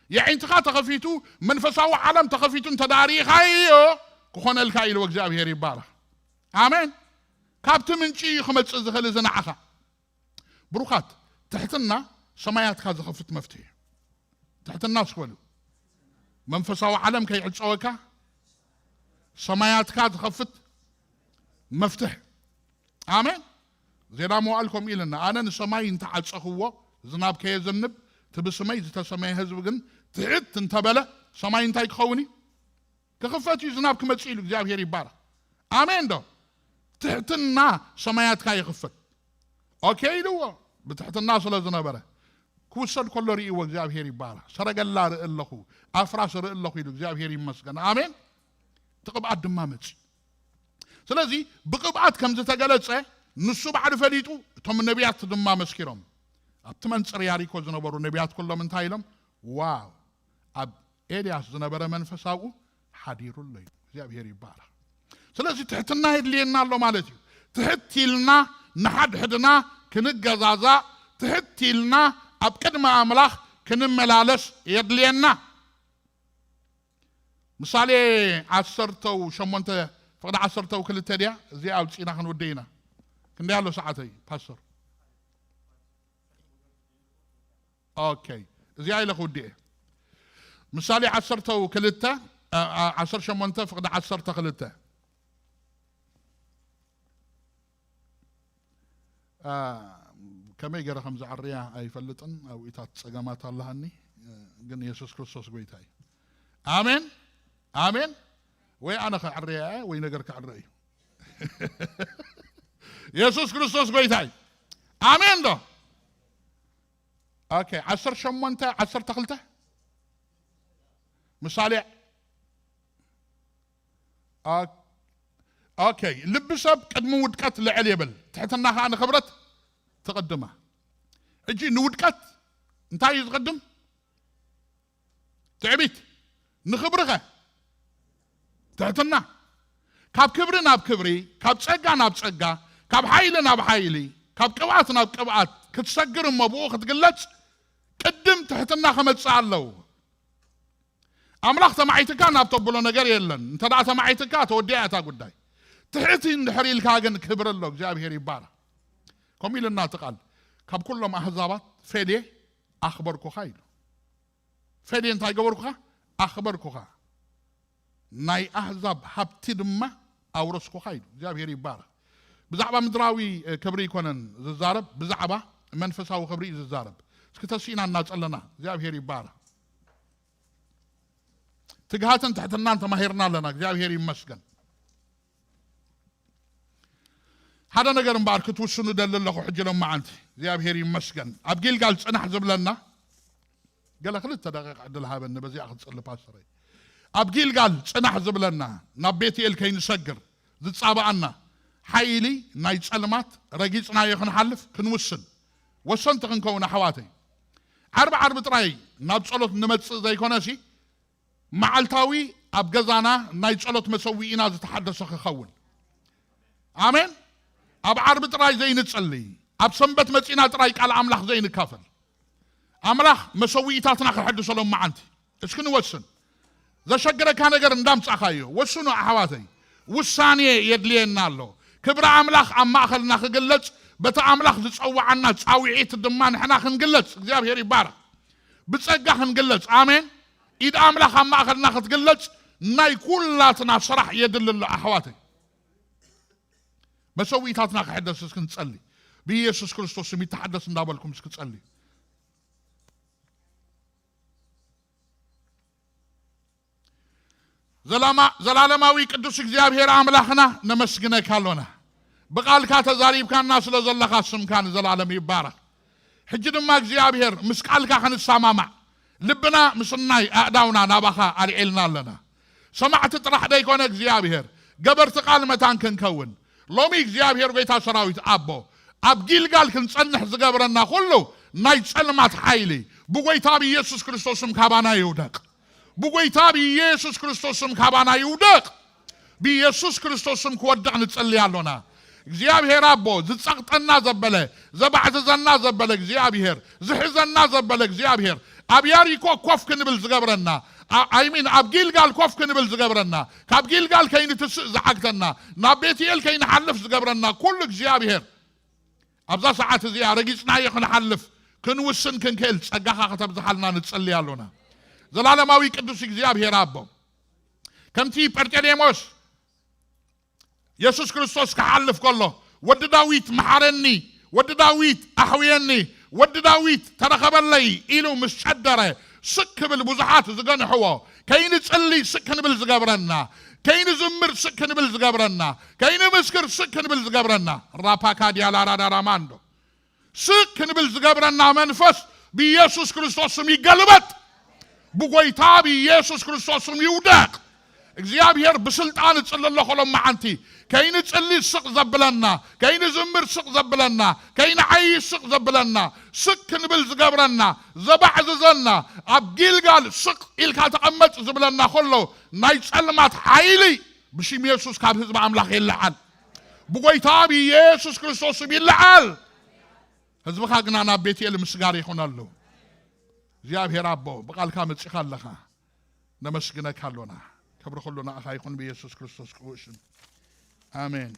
የዒንትኻ ተኸፊቱ፣ መንፈሳዊ ዓለም ተኸፊቱ እንተ ደኣ ርኢኻዮ፣ ክኾነልካ ኢልዎ። እግዚኣብሔር ይባረኽ። ኣሜን። ካብቲ ምንጪ እዩ ክመጽእ ዝኽእል እዚ ንዓኻ። ብሩኻት፣ ትሕትና ሰማያትካ ዝኸፍት መፍትሒ እዩ። ትሕትና እስኪ በሉ። መንፈሳዊ ዓለም ከይዕጸወካ ሰማያትካ ዝኸፍት መፍትሕ። ኣሜን። ዜና መዋዕል ከምኡ ኢለና፣ ኣነ ንሰማይ እንተዓጸኽዎ ዝናብ ከየዘንብ፣ እቲ ብስመይ ዝተሰመየ ህዝቢ ግን ትሕት እንተበለ፣ ሰማይ እንታይ ክኸውን እዩ? ክኽፈት እዩ፣ ዝናብ ክመጽእ ኢሉ። እግዚኣብሔር ይባረኽ። ኣሜን ዶ? ትሕትና ሰማያትካ ይኽፈት። ኦኬ ኢልዎ። ብትሕትና ስለ ዝነበረ ክውሰድ ከሎ ርእይዎ እግዚኣብሔር ይባረኽ። ሰረገላ ርኢ ኣለኹ፣ ኣፍራስ ርኢ ኣለኹ ኢሉ እግዚኣብሔር ይመስገን። ኣሜን። እቲ ቅብኣት ድማ መጺ። ስለዚ ብቅብኣት ከም ዝተገለጸ ንሱ ባዕሉ ፈሊጡ፣ እቶም ነቢያት ድማ መስኪሮም። ኣብቲ መንጽር ያሪኮ ዝነበሩ ነቢያት ኩሎም እንታይ ኢሎም? ዋው፣ ኣብ ኤልያስ ዝነበረ መንፈስ ኣብኡ ሓዲሩ ኣሎ እዩ። እግዚኣብሔር ይባረኽ። ስለዚ ትሕትና የድልየና ኣሎ ማለት እዩ። ትሕት ኢልና ንሓድሕድና ክንገዛዛእ፣ ትሕት ኢልና ኣብ ቅድሚ ኣምላኽ ክንመላለስ የድልየና። ምሳሌ ዓሰርተው ሸሞንተ ፍቕዲ ዓሰርተው ክልተ ድያ? እዚኣ ኣውፂእና ክንውደ ኢና። ክንደይ ኣሎ ሰዓተይ ፓስተር? ኦኬ፣ እዚኣ ኢለ ክውድእ እየ። ምሳሌ ዓሰርተው ክልተ፣ ዓ-፣ ዓ-፣ ዓሰርተ ሸሞንተ ፍቕዲ ዓሰርተ ክልተ። አ፣ ከመይ ገይረ ከም ዝዕርያ ኣይፈልጥን። ኣብኢታት ጸገማት ኣለሃኒ፣ ግን የሱስ ክርስቶስ ጎይታ እዩ። ኣሜን፣ ኣሜን። ወይ ኣነ ከዕርያ እየ ወይ ነገር ክዕረ እዩ። የሱስ ክርስቶስ ጎይታ እዩ። ኣሜን ዶ? ኦኬ፣ ዓሰርተ ሸሞንተ ዓሰርተ ክልተ ምሳሌ። ኦኬ፣ ልቢ ሰብ ቅድሚ ውድቀት ልዕል ይብል፣ ትሕትና ኸዓ ንኽብረት ትቕድማ። ሕጂ ንውድቀት እንታይ እዩ ዝቕድም? ትዕቢት። ንኽብሪ ኸ? ትሕትና። ካብ ክብሪ ናብ ክብሪ፣ ካብ ጸጋ ናብ ጸጋ፣ ካብ ሓይሊ ናብ ሓይሊ፣ ካብ ቅብኣት ናብ ቅብኣት ክትሰግር እሞ ብኡ ክትግለጽ ቅድም ትሕትና ክመጽእ ኣለዎ። ኣምላኽ ተማዒትካ ናብ ተብሎ ነገር የለን። እንተ ደኣ ተማዒትካ ተወዲኣ እታ ጉዳይ። ትሕቲ እንድሕር ኢልካ ግን ክብሪ ኣሎ። እግዚኣብሔር ይባረኽ። ከምኡ ኢልና እቲ ቃል፣ ካብ ኩሎም ኣህዛባት ፈልየ ኣኽበርኩኻ ኢሉ። ፈልየ እንታይ ገበርኩኻ? ኣኽበርኩኻ። ናይ ኣህዛብ ሃብቲ ድማ ኣውረስኩኻ ኢሉ። እግዚኣብሔር ይባረኽ። ብዛዕባ ምድራዊ፣ እ፣ ክብሪ ኣይኮነን ዝዛረብ፣ ብዛዕባ መንፈሳዊ ክብሪ እዩ ዝዛረብ። እስኪ ተሲእና እናጸለና፣ እግዚኣብሔር ይባረኽ። ትግሃትን ትሕትናን ተማሂርና ኣለና። እግዚኣብሔር ይመስገን። ሓደ ነገር እምበኣር ክትውስኑ ደሊ ኣለኹ ሕጂ ሎማዓንቲ። እግዚኣብሔር ይመስገን። ኣብ ጊልጋል ጽናሕ ዝብለና፣ ገለ ክልተ ደቂቕ ዕድል ሃበኒ፣ በዚኣ ክትጽሊ ፓስተረይ። ኣብ ጊልጋል ጽናሕ ዝብለና፣ ናብ ቤትኤል ከይንሰግር ዝጻባኣና ሓይሊ ናይ ጸልማት ረጊጽናዮ ክንሓልፍ ክንውስን ወሰንቲ ክንከውን ኣሕዋተይ። ዓርቢ ዓርቢ ጥራይ ናብ ጸሎት ንመጽእ ዘይኮነሲ፣ መዓልታዊ ኣብ ገዛና ናይ ጸሎት መሰዊኢና ዝተሓደሰ ክኸውን። ኣሜን። ኣብ ዓርቢ ጥራይ ዘይንጸሊ፣ ኣብ ሰንበት መጺና ጥራይ ቃል ኣምላኽ ዘይንካፈል። ኣምላኽ መሰዊኢታትና ክሕድሶ ሎማዓንቲ። እስኪ ንወስን። ዘሸግረካ ነገር እንዳምጻኻዮ፣ ወስኑ ኣሕዋተይ። ውሳኔ የድልየና ኣሎ። ክብሪ ኣምላኽ ኣብ ማእኸልና ክግለጽ፣ በቲ ኣምላኽ ዝጸውዓና ጻውዒት ድማ ንሕና ክንግለጽ፣ እግዚኣብሔር ይባረኽ። ብጸጋ ክንግለጽ፣ ኣሜን። ኢድ ኣምላኽ ኣብ ማእኸልና ክትግለጽ፣ ናይ ኩላትና ስራሕ የድሊ ኣሎ ኣሕዋተይ። መሰዊኢታትና ክሕደስ እስኪ ንጸሊ። ብኢየሱስ ክርስቶስ ስም ይተሓደስ እንዳበልኩም እስኪ ጸሊ። ዘላማ-፣ ዘላለማዊ ቅዱስ እግዚኣብሔር ኣምላኽና ነመስግነካ ኣሎና። ብቓልካ ተዛሪብካና ስለ ዘለኻ ስምካ ንዘላለም ይባረኽ። ሕጂ ድማ እግዚኣብሔር ምስ ቃልካ ክንሰማማዕ ልብና ምስ ናይ ኣእዳውና ናባኻ ኣልዒልና ኣለና። ሰማዕቲ ጥራሕ ደይኮነ እግዚኣብሔር ገበርቲ ቃል መታን ክንከውን ሎሚ እግዚኣብሔር ጎይታ ሰራዊት ኣቦ ኣብ ጊልጋል ክንጸንሕ ዝገብረና ኩሉ ናይ ጸልማት ሓይሊ ብጎይታ ብኢየሱስ ክርስቶስ ስም ካባና ይውደቕ። ብጎይታ ብኢየሱስ ክርስቶስ ስም ካባና ይውደቕ። ብኢየሱስ ክርስቶስ ስም ክወድቕ ንጸሊ ኣሎና። እግዚኣብሔር ኣቦ ዝጸቕጠና ዘበለ፣ ዘባዕዝዘና ዘበለ እግዚኣብሔር፣ ዝሕዘና ዘበለ እግዚኣብሔር፣ ኣብ ያሪኮ ኮፍ ክንብል ዝገብረና፣ ኣ-፣ ኣይሚን ኣብ ጊልጋል ኮፍ ክንብል ዝገብረና፣ ካብ ጊልጋል ከይንትስእ ዝዓግተና፣ ናብ ቤትኤል ከይንሓልፍ ዝገብረና ኩሉ እግዚኣብሔር ኣብዛ ሰዓት እዚኣ ረጊጽናዮ ክንሓልፍ ክንውስን ክንክእል ጸጋኻ ከተብዝሓልና ንጸሊ ኣሎና። ዘላለማዊ ቅዱስ እግዚኣብሔር ኣቦ፣ ከምቲ ጴርጤሌሞስ የሱስ ክርስቶስ ክሓልፍ ከሎ፣ "ወዲ ዳዊት መሓረኒ፣ ወዲ ዳዊት ኣሕውየኒ፣ ወዲ ዳዊት ተረኸበለይ" ኢሉ ምስ ጨደረ፣ ስቅ ክብል ብዙሓት ዝገንሕዎ፣ ከይንጽሊ ስቅ ክንብል ዝገብረና፣ ከይንዝምር ስቅ ክንብል ዝገብረና፣ ከይንምስክር ስቅ ክንብል ዝገብረና፣ ራፓካ ዲያላራዳራማንዶ፣ ስቅ ክንብል ዝገብረና መንፈስ ብኢየሱስ ክርስቶስ ስም ይገልበጥ። ብጎይታ ብኢየሱስ ክርስቶስ ስም ይውደቅ። እግዚኣብሔር ብስልጣን እጽሊ ኣለኹ ሎም መዓንቲ። ከይንጽሊ ስቕ ዘብለና፣ ከይንዝምር ስቕ ዘብለና፣ ከይንዓይሽ ስቕ ዘብለና፣ ስቕ ክንብል ዝገብረና፣ ዘባዕዝዘና፣ ኣብ ጊልጋል ስቕ ኢልካ ተቐመጥ ዝብለና ከሎ፣ ናይ ጸልማት ሓይሊ ብሽም የሱስ ካብ ህዝቢ ኣምላኽ ይለዓል። ብጎይታ ብኢየሱስ ክርስቶስ ስም ይለዓል። ህዝብኻ ግና ናብ ቤትኤል ምስጋር ይኹነሉ። እግዚኣብሔር ኣቦ፣ ብቓልካ መጺኻ ኣለኻ። ነመስግነካ ኣሎና። ክብሪ ኩሉ ንኣኻ ይኹን ብኢየሱስ ክርስቶስ ቅቡእ ሽም። ኣሜን።